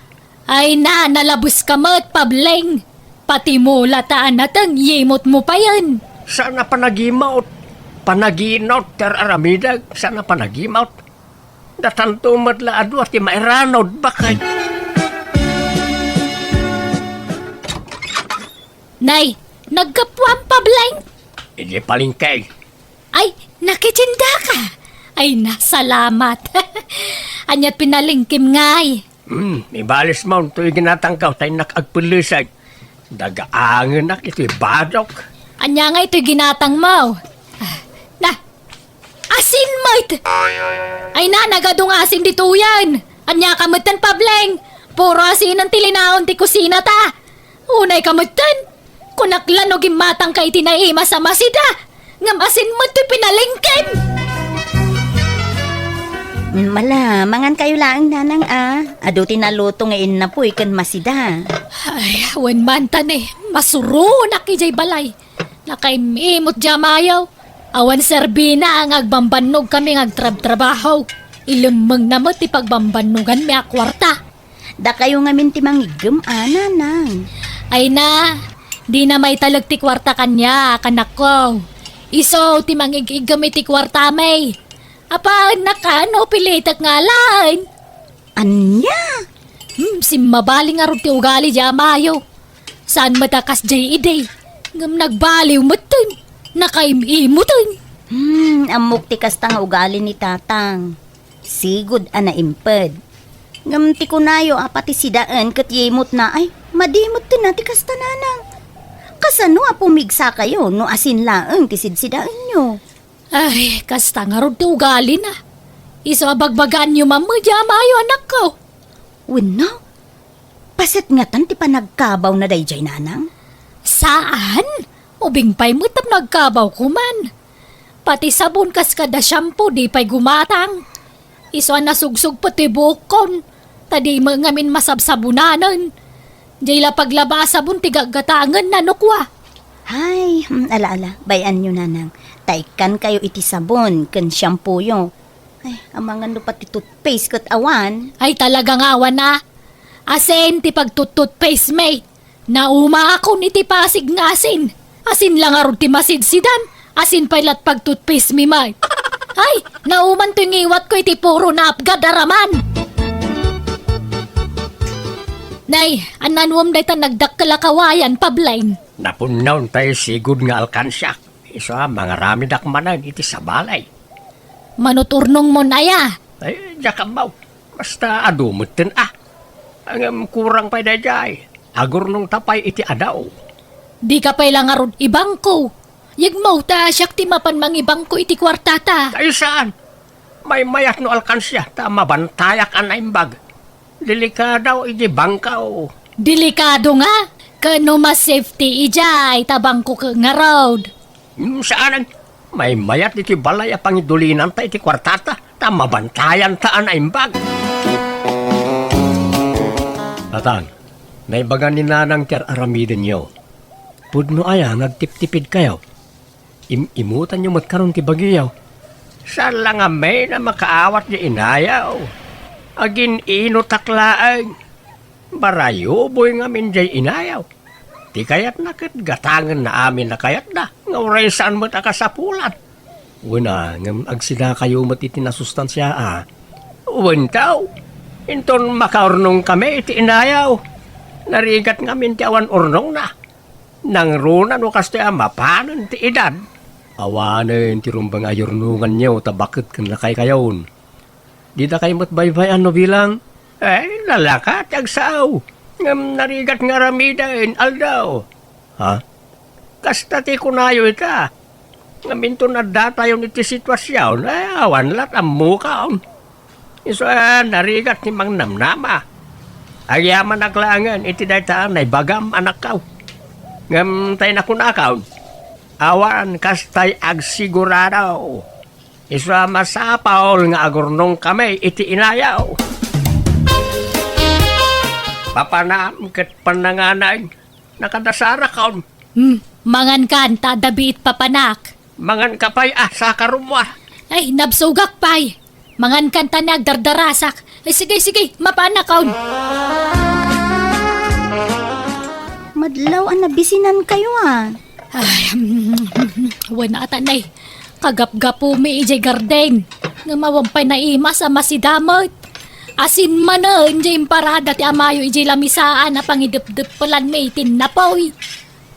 Ay na, nalabeska met, Pableng. Pati mulata a nateng, yimotmo payen. Saan a panagimot. Panaginot ti ar-aramidek, saan a panagimot. Datanto met la a dua ti mairanod, bakay. Nay, naggapuam, Pableng? Idi palengke. Ay, nakitindaka. Ay na, salamat. Aniat pinalengkem ngay? Hmm, ibalismo toy ginatangko, ta innak agpellesek. Dagaangenak itoy badok. Ania nga itoy ginatangmo? Ah, na, asin met! Ay na, nagadu nga asin ditoyen. Ania ka metten, Pableng? Puro asinen ti linaon ti kusinata. Unay ka metten. Kunak la no gimmatangka iti naimas a masida, ngem asin met ti pinalengkem. Mala, mangankayo laeng, nanang, a. Adu ti naluto nga innapuy ken masida. Ay, wen man ta ne, masuronak idiay balay. Nakaim-imot diay amayo. Awan serbina nga agbambannogkami nga agtrabtrabaho. Ilemmengna met ti pagbambannoganmi a kuarta. Dakayo ngamin ti mangiggem, a, nanang. Ay na, dina maitalek ti kuarta kaniak, anakko. Isu ti mangig-iggem iti kuartami. Apaannak a no pilitek nga alaen. Ania? Hmm, simmabaling ngarud ti ugali diay amayo. Saan met a kasdiay idi, ngem nagbaliw metten, nakaim-imoten. Hmm, ammok ti kasta nga ugali ni Tatang. Sigud a naimped. Ngem ti kunayo a pati sidaen ket yimotna, ay, madi metten a ti kasta, Nanang. Kasano a pumigsakayo no asin laeng ti sidsidaenyo? Ay, kasta ngarud ti ugalina. Isu a bagbagaanyo man met diay amayo, anakko. Wenno? Paset ngatan ti panagkabawna daydiay, Nanang? Saan? Ubing pay met tapno agkabawko man. Pati sabon kas kada shampoo, di pay gumatang. Isu a nasugsugpet ti buokkon, ta di met ngamin masabsabonanen. Diay la paglaba a sabon ti gaggatangenna no kua. Ay, hmm, ala, ala, bay-anyo, Nanang. Ta ikkankayo iti sabon ken shampooyo. Ay, amangan no pati toothpaste ket awan. Ay, talaga nga awan a. Asin ti pagtut-toothpaste mi. Naumaakon iti pasig nga asin. Asin la ngarud ti masidsidan. Asin pay lat pagtutpaste mi met. Ay, nauman toy ngiwatko iti puro naapgad a raman. Nay, annanuem dayta nagdakkel a kawayan, Pablain? Napunnaw tay sigud nga alkansiak. Isu a mangaramidak manen iti sabali. Manut-urnongmon aya? Ay, diak ammo. Basta adu metten a. Ngem kurang pay daydiay. Agurnongta pay iti adaw. Dika pay la ngarud ibangko. Yegmo ta siak ti mapan mangibangko iti kuartata. Ay, saan? Maymayat no alkansia ta mabantayak a naimbag. Delikado iti bangko. Delikado nga? Ken no mas safety idiay ta bangko ket ngarud. Hmm, saanen. Maymayat iti balay a pangidulinanta iti kuartata ta mabantayanta a naimbag. Tatang, naibagan ni Nanang ti ar-aramidenyo. Pudno aya nga agtiptipidkayo? Im-imutanyo met karon ti bagiyo. Saan la ngamin a makaawat diay inayo. Agin-inutak laeng. Barayuboy ngamin diay inayo. Ti kayatna ket gatangenna amin a kayatna, nga uray saan met a kasapulan. Wen a, ngem agsidakayo met iti nasustansia a. Wen taw, inton makaurnongkami iti inayo. Narigat ngamin ti awan urnongna. Nangruna no kastoy a mapanen ti edad. Awanen ti rumbeng a yurnonganyo ta baket ken lakaykayon. Didakay met baybay-an no bilang? Ay, nalaka ti agsao. Ngem narigat nga aramiden, aldaw. Ha? Kasta ti kunayo ita. Ngem inton addatayon iti situasion, ay, awan lat ammokon. Isu a narigat ti mangnamnama. Agyamanak laengen iti dayta a naibagam, anakko. Ngem tay nakunakon, awan kastay agsigurado. Isu a masapul nga agurnongkami iti inayo. Papanam ket pannanganay, nakadasarakon. Hmm, mangankan ta adda biit papanak. Manganka pay a sakarumwa. Ay, nabsogak pay. Mangankan ta ni agdardarasak. Ay, sige, sige, mapanakon. Madlaw a nabisinankayo a. Ay, wen a, Tatang. Kagapgapumi idiay garden. Ngem awan pay naimas a masidamet. Asin manen diay imparada ti amayo idiay lamisaan a pangidepdeppelanmi iti napoy.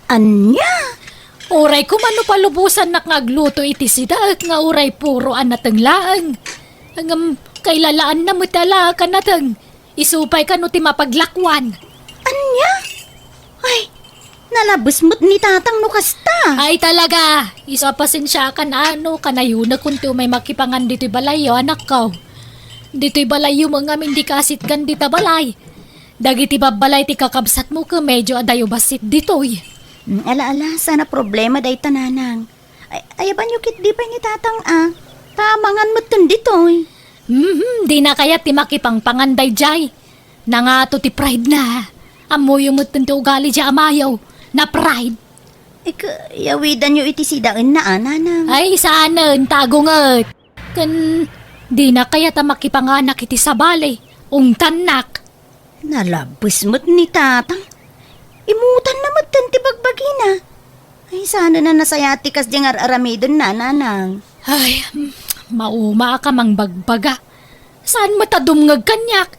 Ania? Uray koma no palubosannak nga agluto iti sidaek nga uray puro a nateng laeng. Ngem kailalaanna met a la a kanateng. Isu pay kano ti mapaglakuan. Ania? Ay, nalabes met ni Tatang no kasta. Ay, talaga. Isu a pasensiakan a no kanayonakon ti umay makipangan ditoy balayyo, anakko. Ditoy balayyo met ngamin di kasitgan dita balay. Dagiti babbalay ti kakabsatmo ket medyo adayo bassit ditoy. Mm, ala, ala, saan a problema dayta, Nanang. Ay, ayabanyo ketdi pay ni Tatang a. Ta mangan metten ditoy. Mhm, dina kayat ti makipangpangan daydiay. Nangato ti pride na. Ammoyo metten ti ugali diay amayo. Na-pride. Ika, yawidanyo iti sidaenna a, Nanang. Ay, saanen, ta agunget. Ken dina kayat a makipanganak iti sabali, ungtannak. Nalabes met ni Tatang. Imutanna metten ti bagbagina. Ay, saanen a nasayaat ti kasdiay nga ar-aramidenna, Nanang. Ay, mm, maumaak a mangbagbaga. Saan met a dumngeg kaniak?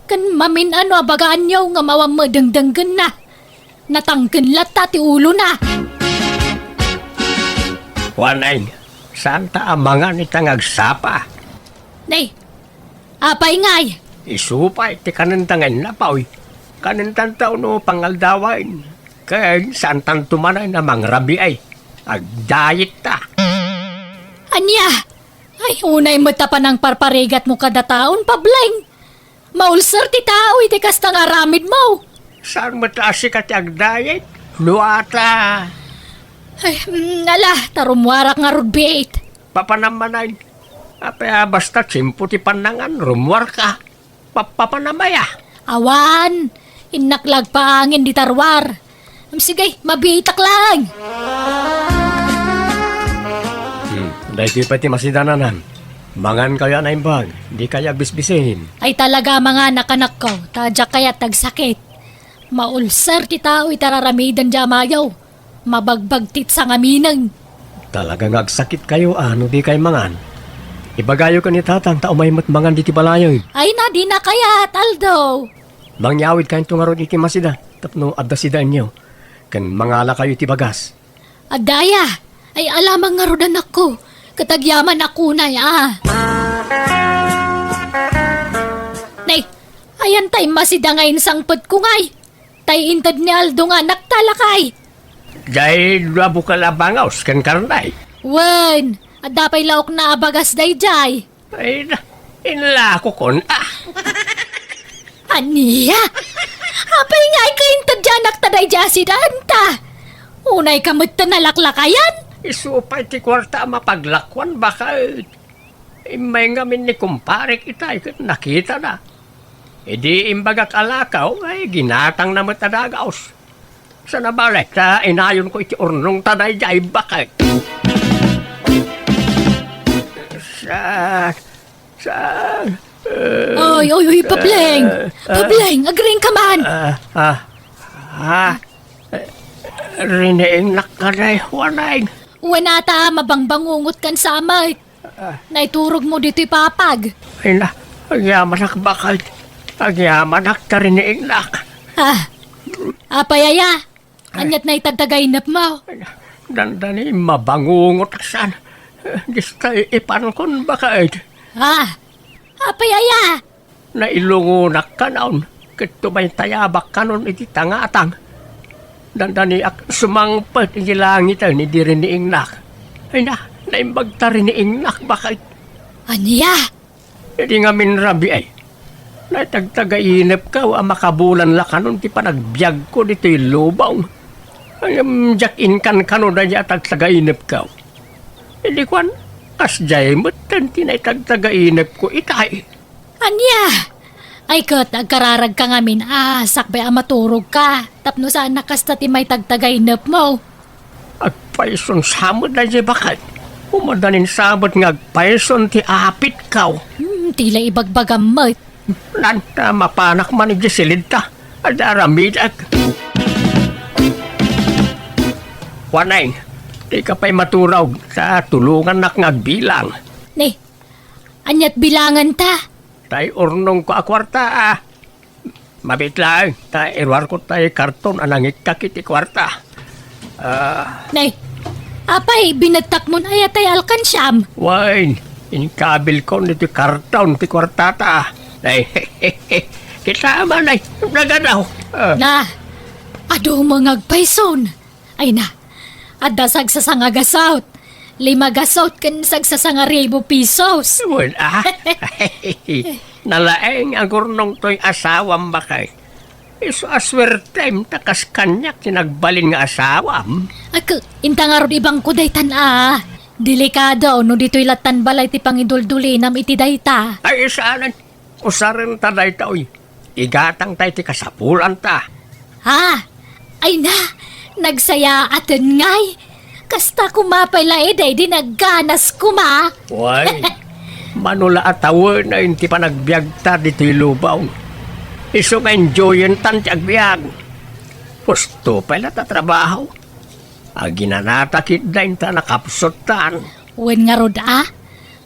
Ken mamin-ano a bagaanyo nga awan met dengdenggenna. Natangken latta ti ulona. Kuanaen, Saanta a mangan ita nga agsapa. Nay, apay ngay? Isu pay ti kanenta nga innapaw. Kanentanta no pangaldawaen. Ken saantanto manen a mangrabiay. Agdayetta. Ania? Ay, unay met a panangparparigatmo kada taon, Pableng. Maulser ti tao iti kasta nga aramidmo. Saan met a sika ti agdayet? Luata. Ay, mm, ala, ta rummuarak ngarud biit. Papanam manen. Apay a basta tiempo ti pannangan, rummuarka. Papapanam aya? Awan, innak la agpaangin dita ruar. Am, sige, mabiitak laeng. Hmm, daytoy pay ti masidananam. Mangankayo a naimbag, dikayo agbisbisin. Ay talaga, manganak, anakko, ta diak kayat agsakit. Maulser ti tao iti ar-aramiden ti amayo. Mabagbagtit sangaminen. Talaga nga agsakitkayo a no dikay mangan. Ibagayo ken ni Tatang ta umay met mangan diti balayen. Ay na, dina kayat, Aldo. Mangyawidkayonto ngarud iti masida tapno adda sidaenyo. Ken mangalakayo iti bagas. Adda aya? Ay, alamang ngarud, anakko. Ket agyamanak unay a. Nay, ayan tay masida nga insangpetko ngay. Tay inted ni Aldo nga anak ta, lakay. Jay dua bukel a bangaw ken karne. Wen, adda pay laokna a bagas dayjay. Ay, na, inlakokon, ah. Ania? Apay nga ay kainted ti anakta dayjay a sidaenta? Unay ka met ta nalaklakayan? Isu pay ti kuarta a mapaglakuan, baket. Immay ngamin ni kumparek itay ket nakitana. Idi imbagak a lakaw, ay ginatangna met a dagaos. Saan a bale, ta inayonko iti urnongta dayjay, baket. Sa, sa, eh, Oy, oy, oy, Pableng! eh, eh, Pableng, agriingka man! Ah, ah, ah, eh, riniingnak ka, day, Juaneng. Wen ata, mabangbangungotkan sa amek. Naiturogmo ditoy papag. Ay na, agyamanak, baket. Agyamanak ta riniingnak. Ah, apay aya? Aniat naitagtagainepmo? Ay na, dandani mabangungot a saan. Distay ipankon, baket. Ah, apay aya? Nailungonak kanon, ket tumaytayabak kanon iti tangatang. Dandaniak sumangpet iti langiten idi riniingnak. Ay na, naimbag ta riniingnak, baket. Ania? Idi ngamin rabii, naitagtagainepko a makabulan la kanon ti panagbiagko ditoy lubong. Ngem diak inkankano daydi a tagtagainepko. Idi kuan, kasdiay metten ti naitagtagainepko itay. Ania? Ay ket, agkararagka ngamin a sakbay a maturogka, tapno saan a kasta ti maitagtagainepmo. Agpayson sa met daydi, baket. Umadanin sa met nga agpayson ti apitko. Hmm, ti la ibagbagam met. Nanta, mapanak man idiay silidta. Adda aramidek. Juaneng, dika pay maturog, ta tulongannak nga agbilang. Ni, aniat bilanganta? Tay urnongko a kuarta, ah. Mabiit laeng, ta iruarko tay karton a nangikkak iti kuarta. Ah. Nay, apay, binettakmon aya tay alkansiam? Wen, inkabilkon iti karton ti kuartata. Nay, kita man, nay, nagadaw. Ah. Na, adu mo nga agpayson. Ay na, adda sagsasanga gasut. Lima gasut ken sagsasanga ribu pesos. Wen, ah. Nalaeng a gurnong toy asawam, baket. Isu a suertem ta kas kaniak ti nagbalin nga asawam. Ak, inta ngarud ibangko daytan a. Delikado no ditoy lattan balay ti pangiduldulinam iti dayta. Ay, saanen. Usarenta dayta, oy. Igatangta iti kasapulanta. Ha? Ay na, nagsayaaten ngay. Kasta koma pay la idi, di nagganas koma. Way, mano la a tawenen ti panagbiagta ditoy lubong. Isu nga enjoyentan ti agbiag. Husto pay la ta trabaho. Aginanata ketdi inta nakapsuttan. Wen ngarud a,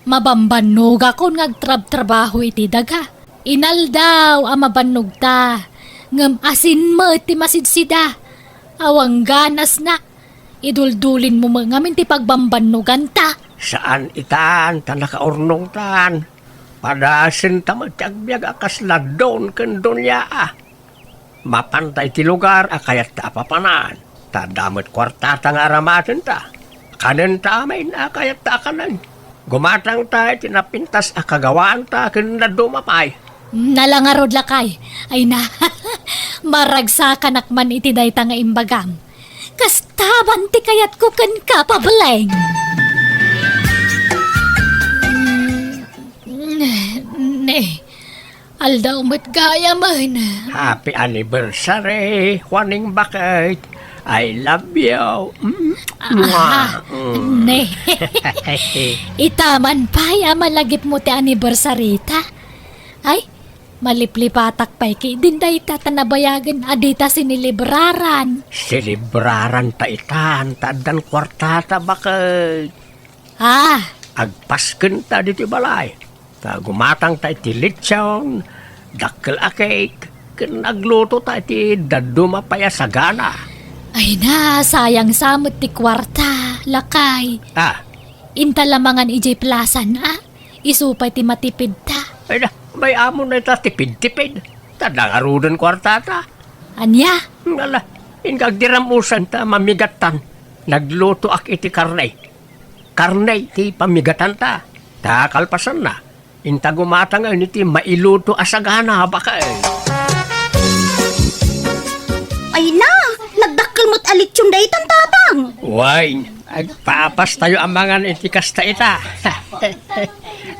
mabambannogakon nga agtrabtrabaho iti daga. Inaldaw a mabannogta, ngem asin met ti masidsida. Awan ganasna, iduldulinmo met ngamin ti pagbambannoganta. Saan itan ta nakaurnongtan. Padasenta met ti agbiag a kasla don ken donia a. Mapanta iti lugar a kayatta a papanan, ta adda met kuartata nga aramatenta. Kanenta amin a kayatta a kanen. Gumatangta iti napintas a kagawaanta ken dadduma pay. Nala ngarud, lakay. Ay na, maragsakanak man iti dayta nga imbagam. Kasta man ti kayatko kenka, Pableng. Mm, ne, aldaw met gayamen. Happy anniversary, Juaning Bakit. I love you. Mm. Ah, Mwah. Mm. Ne. Ita man pay a malagipmo ti anniversary ta. Ay, maliplipatak pay ketdin dayta ta nabayagen a dita sinelebraran. Selebraranta itan ta addan kuartata, Bakit. Ah. Agpaskenta ditoy balay. Ta gumatangta iti litson, dakkel a cake, ken aglutota iti dadduma pay a sagana. Ay na, sayang sa met ti kuarta, lakay. Ah. Inta la mangan idiay plasan, a? Isu pay ti matipidta. Ay na, may-amon dayta tipid-tipid. Ta adda ngaruden kuartata. Ania? Ala, inka agdiram-usan ta mamigattan. Naglutoak iti karne. Karne ti pamigatanta. Ta kalpasanna, inta gumatangen iti mailuto a sagana, Bakit. Ay na, nagdakkel met a litson daytan, Tatang. Wen, agpapastayo a mangan iti kasta ita.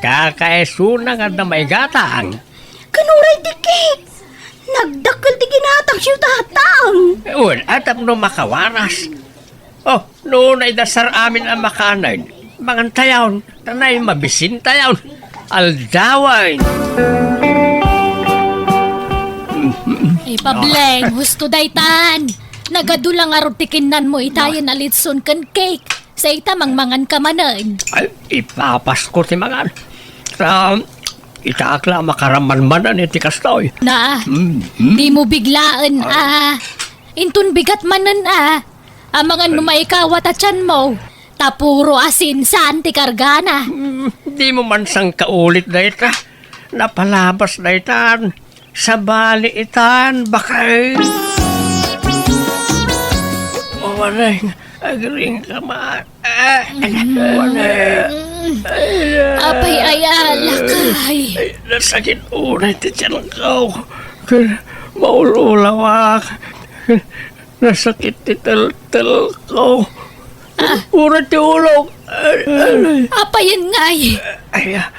Kakaisuna nga adda maigatang. Ken uray ti cake. Nagdakkel ti ginatangyo, Tatang. Wen, a tapno makawaras. Oh, no naidasar amin a makanen, mangantayon, tanay mabisintayon. Aldawen. Ay, Pableng, husto daytan. Nagadu la ngarud ti kinnanmo itayen a litson ken cake. Sa ita, mangmangan ka manen. Ay, ipapasko ti mangan. Ta, itaak la makaraman manen iti kastoy. Na, mm, mm. Dimo biglaen, ah. Inton bigat manen, ah. Amangan no maikawat a tianmo. Ta puro asin, saan ti kargana. Mm, dimo man sangkaulit dayta. Napalabas daytan. Sabali itan, Bakit. Umaneng, agring ka man. Ah, umaneng. Ay, ay, ah, lakay. Ay, nasakit unay ti tianko. Maul-ulawak. Nasakit ti teltelko. Ah. Uray ti ulok. Ay, ay. Apayen ngay. Ay, ah,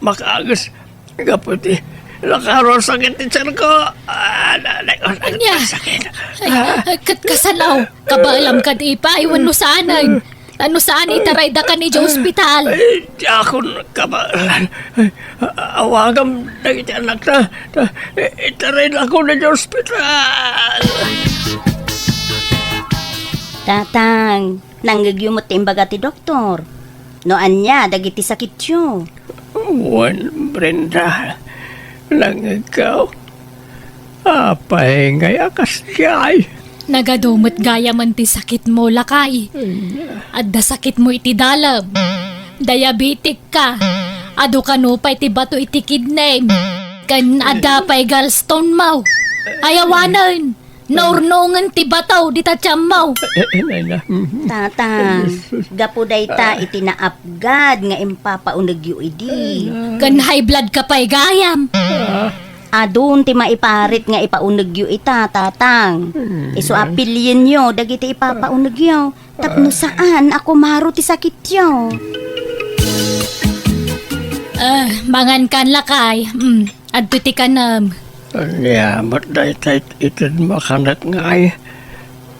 makaagis. Gapu ti nakaro sakit ti tianko. Ah, na, na, na, ania? Sakit. Ay, ah, ay, kat kasano? Kabaelam kad ipay wenno saanen? Ano saan itarayda kan idiay ospital? Ay, diakon kabaelan. Ay, a-, awagam dagiti anakta. Ta, i-, itaraydakon idiay ospital. Tatang, nangngegyo met ti imbaga ti doktor. No ania dagiti sakityo? Wen, Brenda, nangngegko. Apay ngay a kasdiay? Nagadu met gayamen ti sakitmo, lakay. Ay, na. Adda sakitmo iti dalem. Diabetic ka. Adu kano pay ti bato iti kidney. Ken adda pay gallstone mo. Ay awanen. Naurnongen ti bato dita tiammo. Eh, eh, nay na. Mhm. Tatang, gapu dayta iti naapgad nga impapaunegyo idi. Ken high blood ka pay gayam. Ah. Adun ti maiparit nga ipaunegyo ita, Tatang. Hmm. Isu a pilienyo dagiti ipapaunegyo tapno saan a kumaro ti sakityo. Ah, mangan kan lakay. Mm. Adtoy ti kanem. Ania met dayta it-, ited makanek ngay?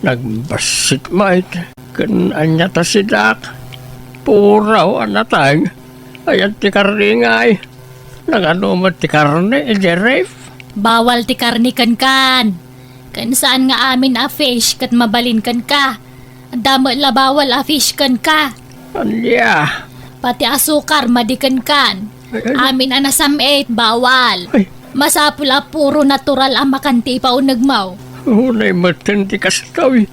Nagbassit met. Ken ania ta sidak? Puraw a nateng. Ayan ti karne ngay. Nagano met ti karne idiay ref? Bawal ti karne kenkan. Ken saan nga amin a fish ket mabalin kenka. Adda met la bawal a fish kenka. Ania? Pati asukar, madi kenkan. Ay, ay. Amin a nasam-it, bawal. Ay. Masapul a puro natural a makan ti ipaunegmo. Unay metten ti kastoy.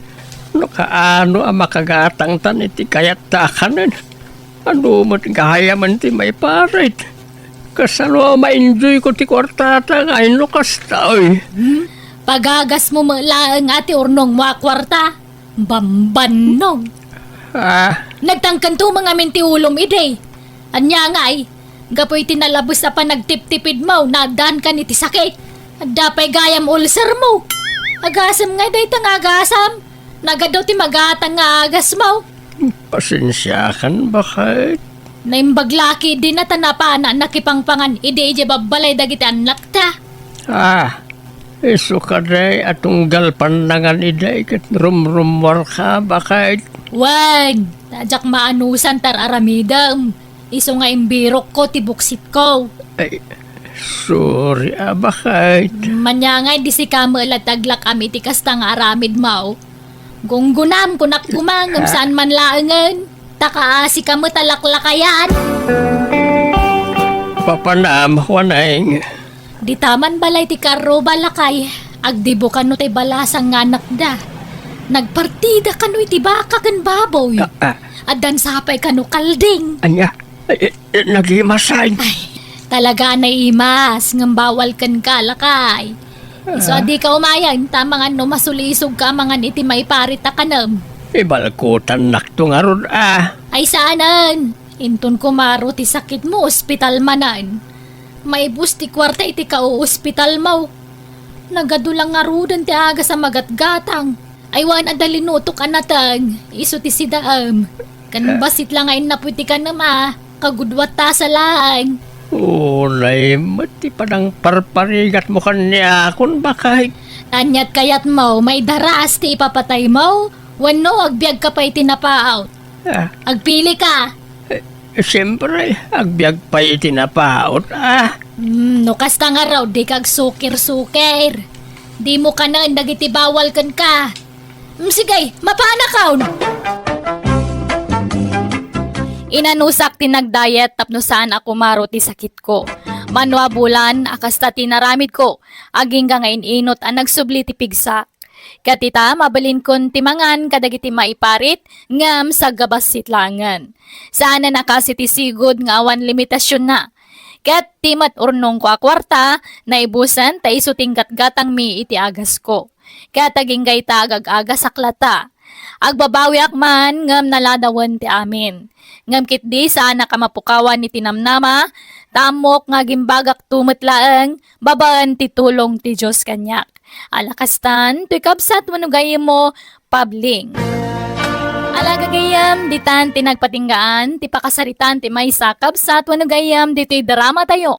No kaano a makagatangtan iti kayatta a kanen. Adu met gayamen ti maiparit. Kasano a ma-enjoy ko ti kuartata nga inno kasta, oy? Hmm? Pagagasmo met laeng a ti urnongmo a kuarta. Bambannong. Ah. Nagtangkento met ngamin ti ulom idi. Ania ngay, gapu iti nalabes a panagtiptipidmo, naaddaankan iti sakit. Adda pay gayam ulcermo. Agasem ngay dayta nga agasam. Nagadu ti magatang nga agasmo. Pasensiakan, baket. Naimbag la ketdin a ta napana nakipangpangan idi idiay babbalay dagiti annakta. Ah, isu kadi a tunggal pannangan idi ket rumrummuarka, baket. Wen, ta diak maanusan ti ar-aramidem. Isu nga imbirokko ti buksitko. Ay, sorry a, baket. Ania ngay, di sika met la ti aglak-am iti kasta nga aramidmo. Gunggunam, kunak koma, ngem saan man laengen. Ta kaasika met a laklakayan. Papanam, Juaneng. Dita man balay ti karruba, lakay. Agdibo kano ti balasang nga annakda. Nagpartida kano iti baka ken baboy. Ah, ah. Addan sapay kano kalding. Ania? Eh, eh, eh, nagimasan. Ay, talaga a naimas, ngem bawal kenka, lakay. Isu a dika umayen, ta amangan no masulisogka amangan iti maiparit a kanem. Ibalkutannakto ngarud a. Ay, saanen. Inton kumaro ti sakitmo, ospital manen. Maibus ti kuarta iti kauospitalmo. Nagadu la ngaruden ti agas a magatgatang. Ay, wen adda linutok a nateng, isu ti sidaem. Ken bassit la nga innapo iti kanem a, kagudua ta sa laeng. Unay met ti panangparparigatmo kaniakon, baket. Aniat kayatmo, maidaras ti ipapataymo, wenno agbiagka pay iti napaut? Ah. Agpilika. Eh, siempre, agbiag pay iti napaut, ah. Hmm, no kasta ngarud, dika agsukir-sukir. Dimo kanen dagiti bawal kenka. Hmm, sige, mapanakon. Inanusak ti nagdayet tapno saan a kumaro ti sakitko. Mano a bulan a kasta ti naramidko, agingga nga in-inut a nagsubli ti pigsak. Ket ita, mabalinkon ti mangan kadagiti maiparit, ngem saggabassit laengen. Saanen a kas iti sigud nga awan limitasionna. Ket ti met urnongko a kuarta, naibusen ta isu ti inggatgatangmi iti agasko. Ket agingga ita agag-agasak latta. Agbabawiak man, ngem naladawen ti amin. Ngem ketdi saanak a mapukawan iti namnama, ta ammok nga agimbagakto met laeng babaen ti tulong ti Dios kaniak. Ala kastan, toy kabsat wenno gayyemmo, Pabling. Ala gagayyem, ditan ti nagpatinggaan ti pakasaritaan ti maysa a kabsat wenno gayyem ditoy dramatayo.